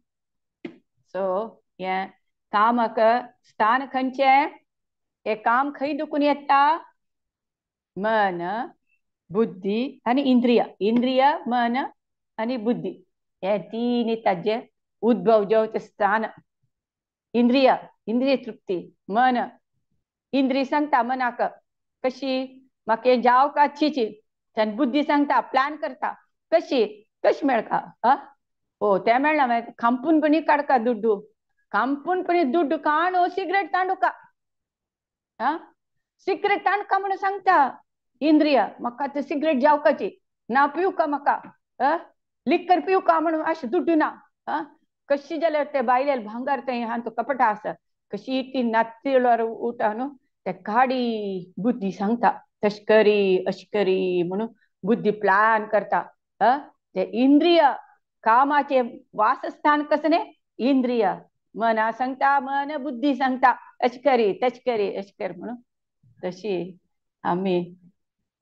सो हें कामाक स्थान खंयचें हें काम खंय दुखून येता मन बुद्धी आनी इंद्रिय इंद्रिय मन आनी बुद्धी हे तीन ताजे उद्भव जेवचें स्थान. इंद्रिय इंद्रिय तृप्ती मन इंद्रिय सांगता मनाक कशी म्हाका हें जावं का चिची तेन्ना बुद्धी सांगता प्लॅन करता कशी कशी मेळका हो तें मेळना मागीर खांपून पणी काडका दुड्डू खांपून पणी दुड्डू काणू सिगरेट तांडुका सिगरेट तांडका म्हणून सांगता इंद्रिय म्हाका ते सिगरेट जावकाची ना पिवका म्हाका लिक्कर पिवका म्हणून अशें दुड्डू ना कशी जाल्यार ते बायले भांगर तें हांचो कपटा आसा कशी ती नात्तिळार उठा न्हू ते काडी बुद्धी सांगता तशकरी अशकरी म्हणून बुद्धी प्लॅन करता. ते इंद्रिय कामाचे वासस्थान कसं न्ही इंद्रिय मना सांगता मन बुद्धी सांगता अशें करी तशें करी अशें कर म्हणून तशी आमी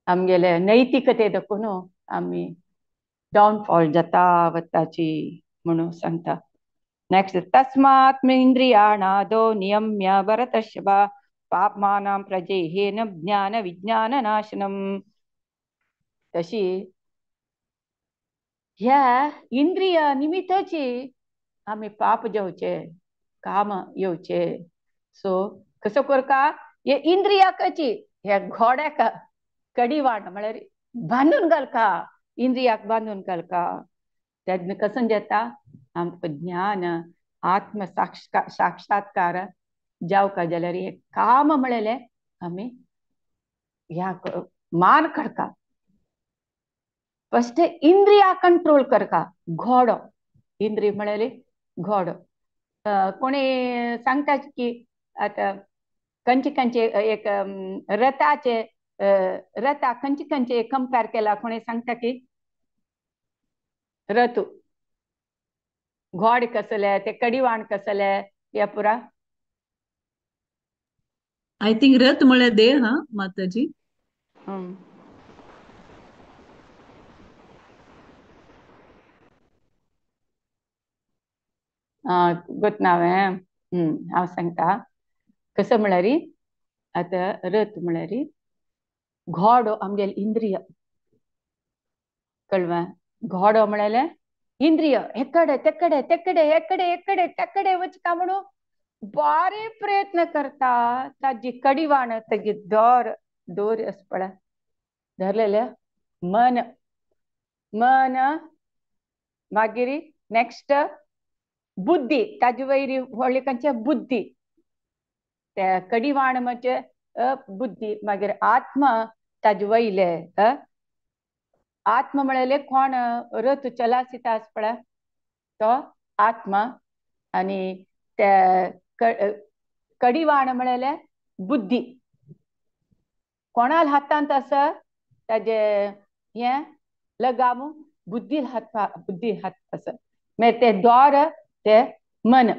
आमगेले नैतिकते दाखोवन आमी डावनफॉल जाता वताची म्हणून सांगता. नेक्स्ट तस्मात् इंद्रियाणादो नियम्य भरतर्षभ पापमानां प्रजेहेन ज्ञान विज्ञान नाशनम. तशी ह्या इंद्रिय निमित्ताची आमी पाप जेवचे काम येवचे. सो कसो करका हे इंद्रियाकची ह्या घोड्याक कडिवाण म्हळ्यार बांदून घालका इंद्रियाक बांदून घालका. तेन्ना कसं जाता आमकां ज्ञान आत्म साक्षात्कार जावका जाल्यार हे काम म्हळेले आमी ह्या मान काडका. फस्ट इंद्रिया कंट्रोल करका. घोडो इंद्रिय म्हळेले घोडो कोणी सांगता की आतां खंयचे खंयचे एक रथाचे रथा खंयचे खंयचे कंपेर केला. कोणी सांगता की रथ घोड कसले ते कडिवाण कसले या पुरा. I think रथ म्हळ्यार देह हा माताजी. गोत नांव हांव सांगता कसं म्हळ्यार आतां रथ म्हळ्यार घोडो आमगेले इंद्रिय कळवा. घोडो म्हळ्यार इंद्रिय हेकडे तेकडे तेकडे हेकडे हेकडे तेकडे वचका म्हणून बारे प्रयत्न करता. ताजी कडिवाण ताजी दोर दोरी अस पळय धरलेले मन मन मागीर नेक्स्ट बुद्धी ताजे वयर व्हडली खंयचे बुद्धी ते कडिवाण म्हणजे बुद्धी. मागीर आत्मा ताजे वयले आत्मा म्हळेले कोण रथ चलासिता आस पळय तो आत्मा. आनी ते कडिवाण म्हळेले बुद्धी कोणाल हातांत आसा ताजे हें लगाम बुद्धी हात बुद्धी हात आसा. मागीर ते दोर ते मन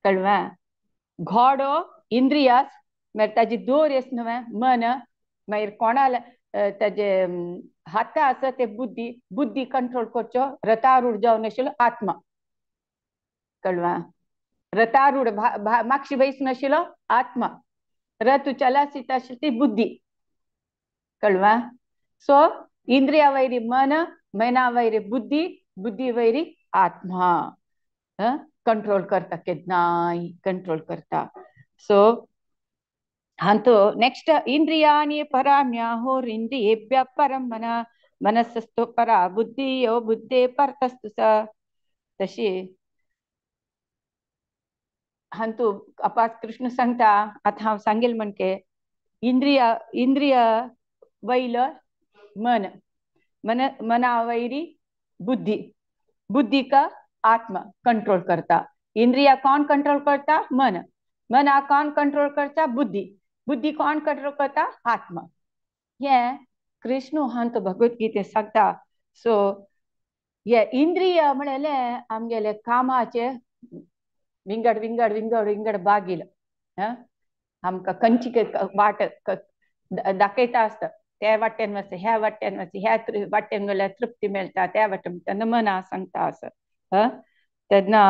कळवा. घोडो इंद्रियास मागीर ताजी दोर येस न्हय मन. मागीर कोणाल ताजे हाता आसा ते बुद्धी बुद्धी कंट्रोल करचो रथारूढ जावन आशिल्लो आत्मा कळवा. रथारूढ मागशी बैस नाशिल्लो आत्मा रथ चलासिता आशिल्ली ती बुद्धी कळवा. सो इंद्रिया वयरी मन मना वयरी बुद्धी बुद्धी वयरी आत्मा कंट्रोल करता केन्नाय कंट्रोल करता. सो हांतो नेक्स्ट इंद्रियाणि पराम्याहुरिंद्रियेभ्यः परं मन मनसस्तु परा बुद्धी यो बुद्धे परतस्तु स. तशी हांतू अपास कृष्ण सांगता आतां हांव सांगेल म्हणके इंद्रिय इंद्रिय वयल मन मन मना वयरी बुद्धी बुद्धी का आत्मा कंट्रोल करता. इंद्रिया कोण कंट्रोल करता मन मना कोण कंट्रोल करता बुद्धी बुद्धी कोण कंट्रोल करता आत्मा. हे कृष्ण हांतो भगवद्गीते सांगता. सो हे इंद्रिय म्हळेले आमगेले कामाचे विंगड विंगड विंगड विंगड बागील आमकां खंयची वाट दाखयता आसता. त्या वाटेन वच ह्या वाटेन वच ह्या वाटेन गेल्यार तृप्ती मेळटा त्या वाटेन तेन्ना मना सांगता आसा. तेन्ना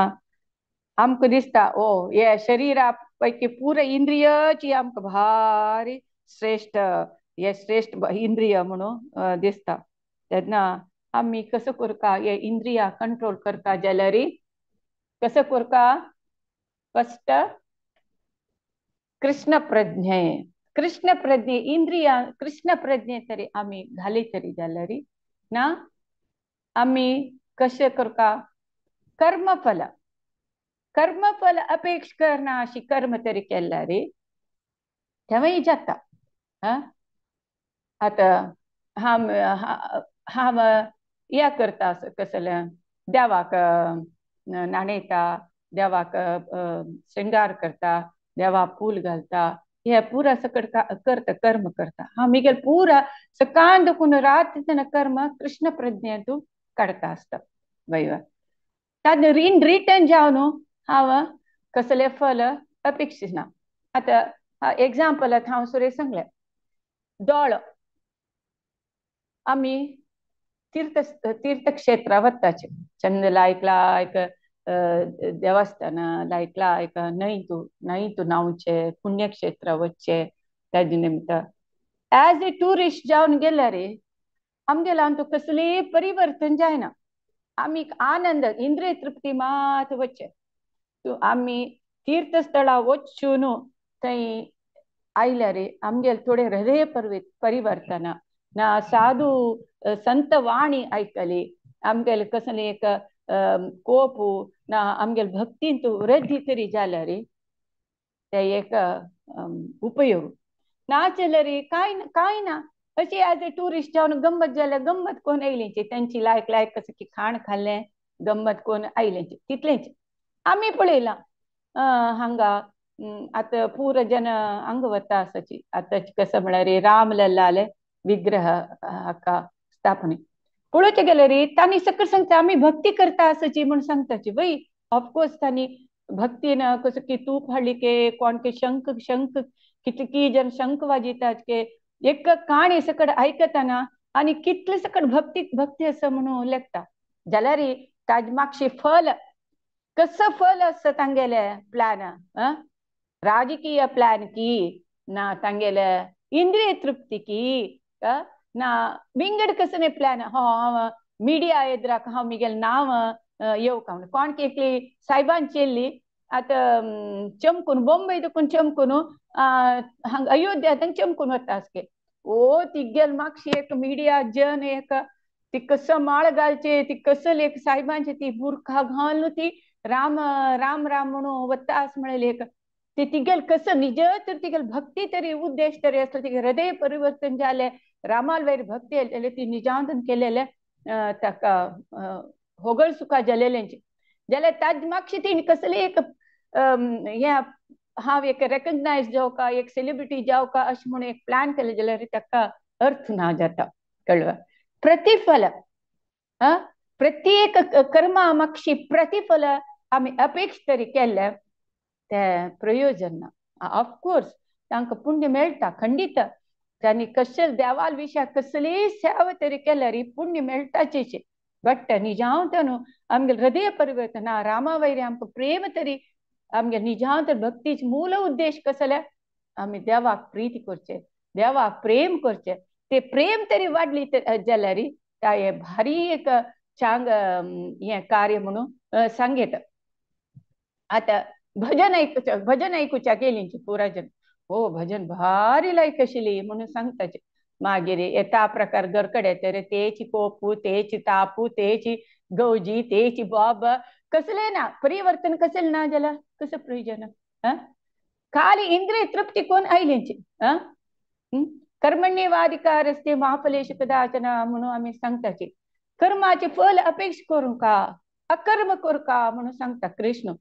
आमकां दिसता ओ हे शरीरा पैकी पुरा इंद्रियची आमकां भारी श्रेष्ठ हे श्रेष्ठ इंद्रिय म्हणून दिसता. तेन्ना आमी कसो करता हे इंद्रिया कंट्रोल करता जाल्यार कसो करता फस्ट कृष्ण प्रज्ञे कृष्ण प्रज्ञे इंद्रिया कृष्ण प्रज्ञे तरी आमी घाली तरी जाल्यार ना आमी कशें करता कर्मफल कर्मफल अपेक्ष करना अशी कर्म तरी केल्यार तेवूय जाता. आतां हांव हांव या करता कसलें देवाक न्हाणयता देवाक श्रृंगार करता देवा फूल घालता हे पुरा सकट करता कर्म करता. हा मिगेल पुरा सकाळ दुखून रात तेन्ना कर्म कृष्ण प्रज्ञेंतू काडता आसता वयवा ताजें इन रिटर्न जावन न्हू हांव कसलें फल अपेक्षिना. आतां एग्जाम्पल आतां हांव सुरेश सांगलें दोळो आमी तीर्थक्षेत्रा वताचे चंद लायक लायक देवस्थान लायक लायक न्हंय तूं न्हंय तूं न्हांवचें पुण्यक्षेत्र वचचें ताजे निमित्त एज ए ट्युरिस्ट जावन गेल्यार आमगेल्या आमकां कसलें परिवर्तन जायना. आमी आनंद इंद्रिय तृप्ती मात वचचें आमी तीर्थस्थळा वचून थंय आयल्यार आमगेले थोडे हृदय परिवर्तन ना साधू संत वाणी आयकली आमगेले कसलें एक कोपू ना आमगेले भक्तींत वृद्धी तरी जाल्यार ते एक उपयोग ना जाल्यार कांय कांय ना. अशी एज ए ट्युरिस्ट जावन गम्मत जाल्यार गम्मत कोण आयलीची तेंची लायक लायक कसं की खाण खाल्लें गम्मत कोण आयलीची तितलेंच आमी पळयलां. हांगा आतां पूर जन हांगा वता आसाची आतां कसं म्हळ्यार रामलल्लाले विग्रह हाका स्थापने पळोवचें गेल्यार तांणी सकट सांगता आमी भक्ती करता आसाची म्हूण सांगताची वय. ऑफकोर्स तांणी भक्तीन कसं की तूप हाडली के कोण के शंख शंख कितकी जन शंख वाजयतात के एक काणी सकट आयकतना आनी कितले सकट भक्ती भक्ती आसा म्हणून लेखता जाल्यार ताज मागशी फल कसं फल आसता तांगेले प्लॅन राजकीय प्लॅन की ना तांगेले इंद्रिय तृप्ती की ना विंगड कसले प्लॅन हो हांव मिडिया एदराक हांव मिगेले नांव येवका म्हणून कोण एकली सायबान चेल्ली आतां चमकून बॉम्बे देखून चमकून हांगा अयोध्या थंय चमकून वता आसके ओ तिगेल मागशी एक मिडिया जन एक ती कसं माळ घालचे ती कसं एक सायबांची ती बुरखा घालून ती राम राम राम म्हणून वता अस म्हणले एक ती तिगेल कसं निज तर तिगेल भक्ती तरी उद्देश तरी आसलो तिगे हृदय परिवर्तन जालें रामाल वयर भक्ती आयलें ती निजांतून केलेले ताका होगळ सुखा जालेल्यांची जाल्यार ताज मागशी ती कसली एक हें हांव एक रेकग्नायज जावका एक सेलिब्रिटी जावका अशें म्हणून एक प्लॅन केलें जाल्यार ताका अर्थ ना जाता कळ्ळें. प्रतिफल प्रत्येक कर्मा मागशी प्रतिफल आमी अपेक्ष तरी केल्लें तें प्रयोजन ना. ऑफकोर्स तांकां पुण्य मेळटा खंडीत तांणी कशें देवाल विशयाक कसलीय सेवा तरी केल्यार पुण्य मेळटाचेच बट निजांत न्हू आमगेले हृदय परिवर्तन रामा वयर आमकां प्रेम तरी आमगे निजांत भक्तीच मूल उद्देश कसले आमी देवाक प्रीती करचे देवाक प्रेम करचे ते प्रेम तरी वाडली जाल्यार हे भारी एक चांग हें कार्य म्हणून सांगयता. आतां भजन आयकुच्या भजन आयकुच्या गेलींची पुरा जन हो भजन भारी लायक आशिल्ली म्हणून सांगताचे मागीर येता प्रकार घरकडे तर तेची कोपू तेची तापू तेची गवजी तेची बाब कसले ना परिवर्तन कसले ना जाल्यार कसं प्रयोजन खाली इंद्रिय तृप्ती कोण आयलीची कर्मण्यवाधिकारस्ते महाफलेश कदाचन म्हणून आमी सांगताची कर्माचे फल अपेक्ष करूं का अकर्म करूं का म्हणून सांगता कृष्ण.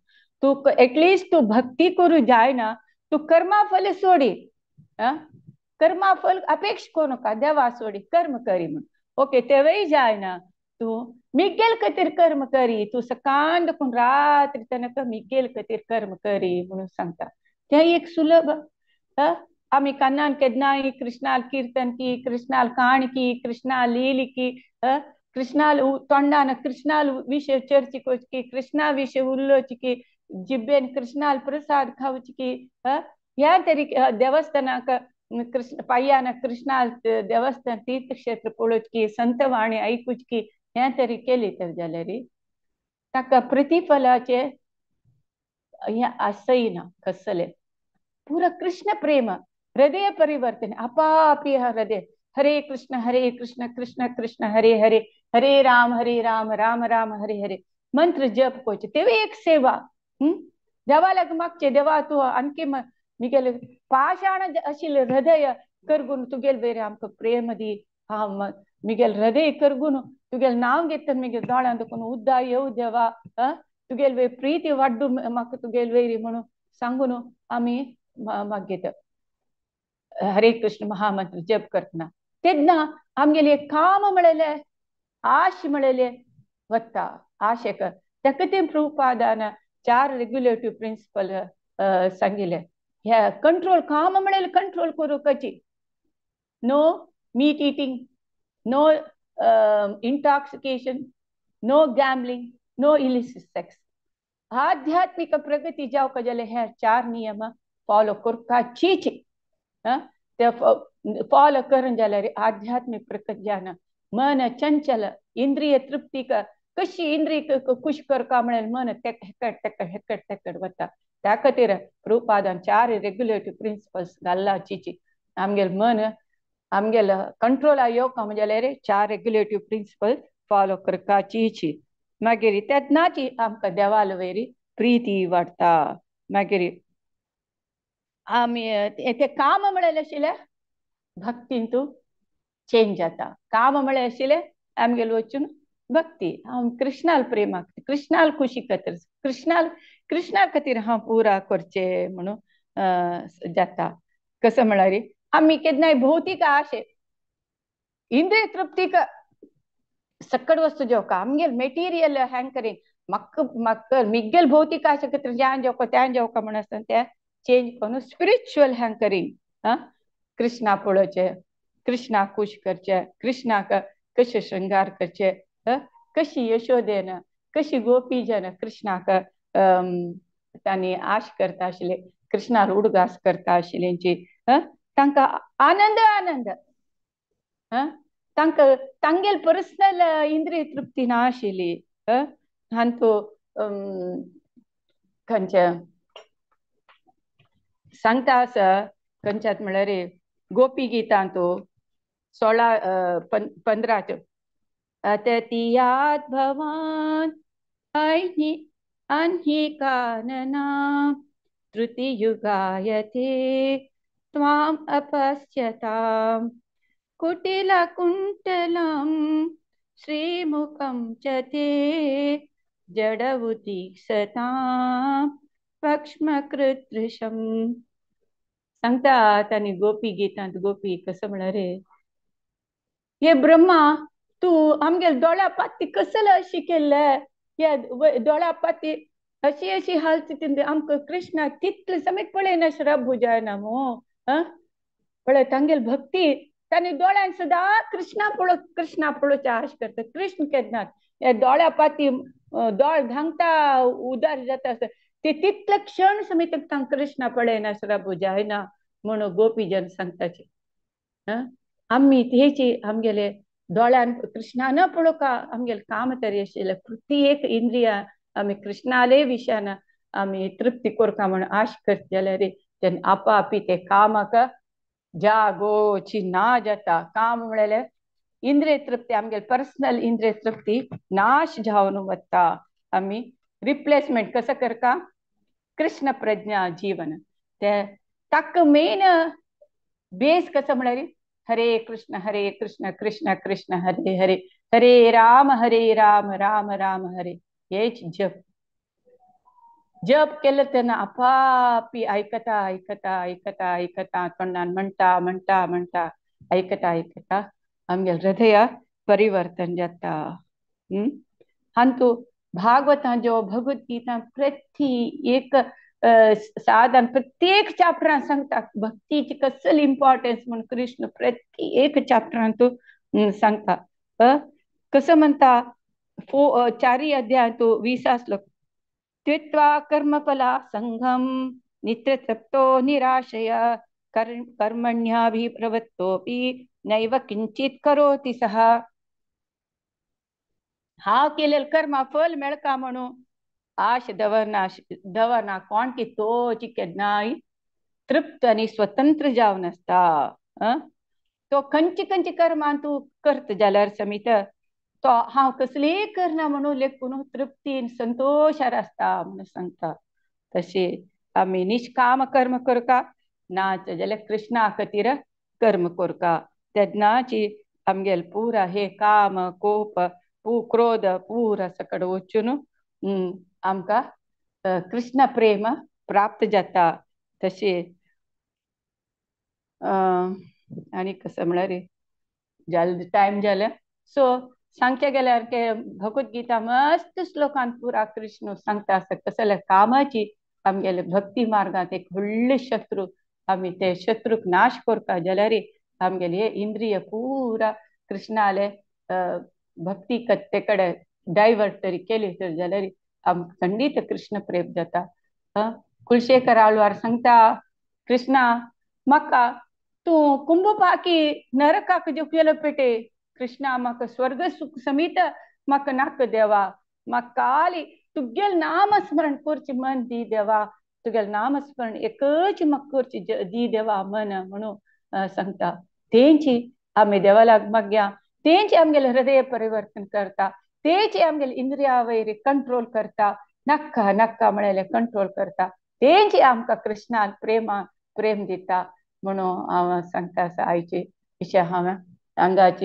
तूं एटलिस्ट तूं भक्ती करूं जायना तूं कर्मा फल सोडी कर्मा फल अपेक्ष करूं नाका देवा सोडी कर्म करी म्हणून ओके तेवय जायना तूं मिगेल खातीर कर्म करी तूं सकाळ देखून रात्री तनक मिगेल खातीर कर्म करी म्हणून सांगता. तें एक सुलभ आमी कानान केन्नाय कृष्णाल कीर्तन की कृष्णाल काण की कृष्णा लील की कृष्णाल तोंडान कृष्णाल विशय चर्चा करची की कृष्णा विशय उलोवची की जिब्बेन कृष्णाल प्रसाद खावची की ह्या तरी देवस्थानाक कृष्ण पांयान कृष्णाल देवस्थान तीर्थक्षेत्र पळोवची की संतवाणी आयकुची की ह्या तरी केली तर जाल्यार ताका प्रतिफलाचे हें आसय ना कसलें. पुरा कृष्ण प्रेम हृदय परिवर्तन आपापी हृदय हरे कृष्ण कृष्ण कृष्ण हरे हरे हरे राम राम राम हरे हरे मंत्र जप करचे तेवूय एक सेवा. देवा लागून मागचे देवा तूं आणखी मिगेले पाशाण आशिल्लें हृदय करगून तुगेले वयर आमकां प्रेम दी हांव मिगेल हृदय करगून तुगेलें नांव घेतना मिगेल दोळ्यां दुखून उद्दा येव देवा तुगेले वयर प्रीती वाड्डू म्हाका तुगेले वयर म्हणून सांगून आमी मागीर हरे कृष्ण महामंत्र जप करतना तेन्ना आमगेले काम म्हळेले आश म्हळेले वता आशेक. ताका ते प्रभुपादान 4 रेग्युलेटिव्ह प्रिंसिपल सांगिल्ले. ह्या कंट्रोल काम म्हणल्यार control करूंकाची. No meat eating, no intoxication, no gambling, no illicit sex. आध्यात्मिक प्रगती जावपा जाल्यार हे 4 नियम फॉलो करपाचीच. ते फॉलो करून जाल्यार आध्यात्मिक प्रगती जाना. मन चंचल इंद्रिय तृप्ती कशी इंद्रिय खुश करका म्हणल्यार मन हेकड तेकड हेकड तेकड वता. त्या खातीर प्रभुपादान 4 रेग्युलेटिव्ह प्रिंसिपल्स घाल्लाचीची. आमगेल मन आमगेल कंट्रोला येवका जाल्यार 4 रेग्युलेटिव्ह प्रिंसिपल फॉलो करपाचीची. मागीर तेन्नाची आमकां देवाल वयरी प्रिती वाडटा. मागीर आमी ते काम म्हळ्यार आशिल्लें भक्तींतू चेंज जाता. काम म्हळ्यार आशिल्लें आमगेल वचून भक्ती हांव कृष्णाल प्रेमाक कृष्णाल खुशी खातीर कृष्णाल कृष्णा खातीर हांव पुरा करचें म्हणून जाता. कसो म्हळ्यार आमी केन्नाय भौतीक आशे इंद्रिय तृप्तीक सकट वस्तू जेवका आमगेल मेटिरियल हँकरिंग म्हाका म्हाका मिगेल भौतीक आशे खातीर ज्यान जेवका त्यान जेवका म्हण आसतना ते चेंज करून स्पिरिच्युअल हँकरिंग कृष्णा पळोवचें, कृष्णा खुश करचें, कृष्णाक कशें शृंगार करचें, कशी यशोदेन कशी गोपीजन कृष्णाक तांणी आश करता आशिल्ले, कृष्णार उडगास करता आशिल्ल्यांची तांकां आनंद आनंद तांकां तांगेल पर्सनल इंद्रिय तृप्ती ना आशिल्ली. हांतू खंयचे सांगता आसा खंयच्यात म्हळ्यार गोपी गीतांतू 16 15 अततीयात भवान अन्हि कानना तृतीयुगायते त्वाम अपश्यताम कुटिलकुंटलं श्रीमुखं च ते जडवुदीक्षतां पक्ष्मकृतृशं. सांगता तांणी गोपी गीतांत गोपी कसं म्हळ्यार हे ब्रह्मा तूं आमगेल दोळ्या पाती कसले अशी केल्ले, ह्या दोळ्या पाती अशी अशी हालती आमकां कृष्णा तितले समेत पळयना श्रभू जायना मू. पळय तांगेल भक्ती तांणी दोळ्यान सदां कृष्णा पळो कृष्णा पळोवचे आश करता. कृष्ण केन्ना ह्या दोळ्या पाती दोळ धांगता उदार जाता आसता ते तितले क्षण समेत तांकां कृष्णा पळयना श्रभू जायना म्हणून गोपीजन सांगताचे. आमी हेची आमगेले दोळ्यान कृष्णा न पळोवका आमगेले काम तरी आशिल्लें प्रत्येक इंद्रिया आमी कृष्णाले विशयान आमी तृप्ती करता म्हूण आश करता जाल्यार तेन्ना आपापी ते कामाक जागोची ना जाता. काम म्हळ्यार इंद्रिय तृप्ती आमगेले पर्सनल इंद्रिय तृप्ती नाश जावन वता. आमी रिप्लेसमेंट कसो करता कृष्ण प्रज्ञा जीवन ते ताका मेन बेस कसो म्हळ्यार हरे कृष्ण कृष्ण कृष्ण हरे हरे हरे राम राम राम हरे हेच जप जप केलं तेन्ना आपापी आयकता आयकता आयकता आयकता तोंडान म्हणटा म्हणटा म्हणटा आयकता आयकता आमगेल हृदय परिवर्तन जाता. हांतू भागवतां जो भगवद्गीता प्रति एक साधन प्रत्येक चॅप्टरान सांगता भक्तीची कसली इम्पॉर्टन्स म्हणून कृष्ण प्रति एक चॅप्टरान तूं सांगता. कसं म्हणता 4 अध्याय तो 20 श्लोक त्यक्त्वा कर्मफला संघम नित्यतृप्तो निराशय कर्मण्याभिप्रवृत्तोऽपि नैव किंचित करोति सः. हांव केलेलं कर्मा फल मेळका म्हणून आश दवरना दवरना कोण की तोची केन्नाय तृप्त आनी स्वतंत्र जावन आसता. तो खंयची खंयची कर्मान तूं करता जाल्यार समीत तो हांव कसलीय करना म्हणून लेखून तृप्तीन संतोशार आसता म्हणून सांगता. तशें आमी निष्काम कर्म करका नाच जाल्यार कृष्णा खातीर कर्म करका तेन्नाची आमगेल पुरा हे काम कोप क्रोध पुरा सकड वचून आमकां कृष्ण प्रेम प्राप्त जाता. तशें आनी कसं म्हळ्यार जालें टायम जालें. सो सांगचे गेल्यार के भगवद्गीता मस्त श्लोकान पुरा कृष्ण सांगता आसा कसल्या कामाची आमगेले भक्ती मार्गांत एक व्हडले शत्रू आमी ते शत्रूक नाश करता जाल्यार आमगेले हे इंद्रिय पुरा कृष्णाले भक्ती कत्ते कडेन डायवर्ट तरी केली तर जाल्यार आमकां खंडीत कृष्ण प्रेम जाता. कुलशेखर आळवार सांगता कृष्णा म्हाका तूं कुंभपाकी नरकाक जो पेटे कृष्णा म्हाका स्वर्ग सुख समीत म्हाका नाका देवा, म्हाका खाली तुगेल नामस्मरण करचें मन दी देवा, तुगेल नामस्मरण एकच म्हाका करचें दी देवा मन म्हणून सांगता. तेंची आमी देवाक मागया, तेंची आमगेलें हृदय परिवर्तन करता, तेची आमगेले इंद्रिया वयर कंट्रोल करता, नाका नाका म्हळ्यार कंट्रोल करता, तेंची आमकां कृष्णान प्रेमा प्रेम दिता म्हणून हांव सांगता आसा आयचे विशय हांवें हांगाची.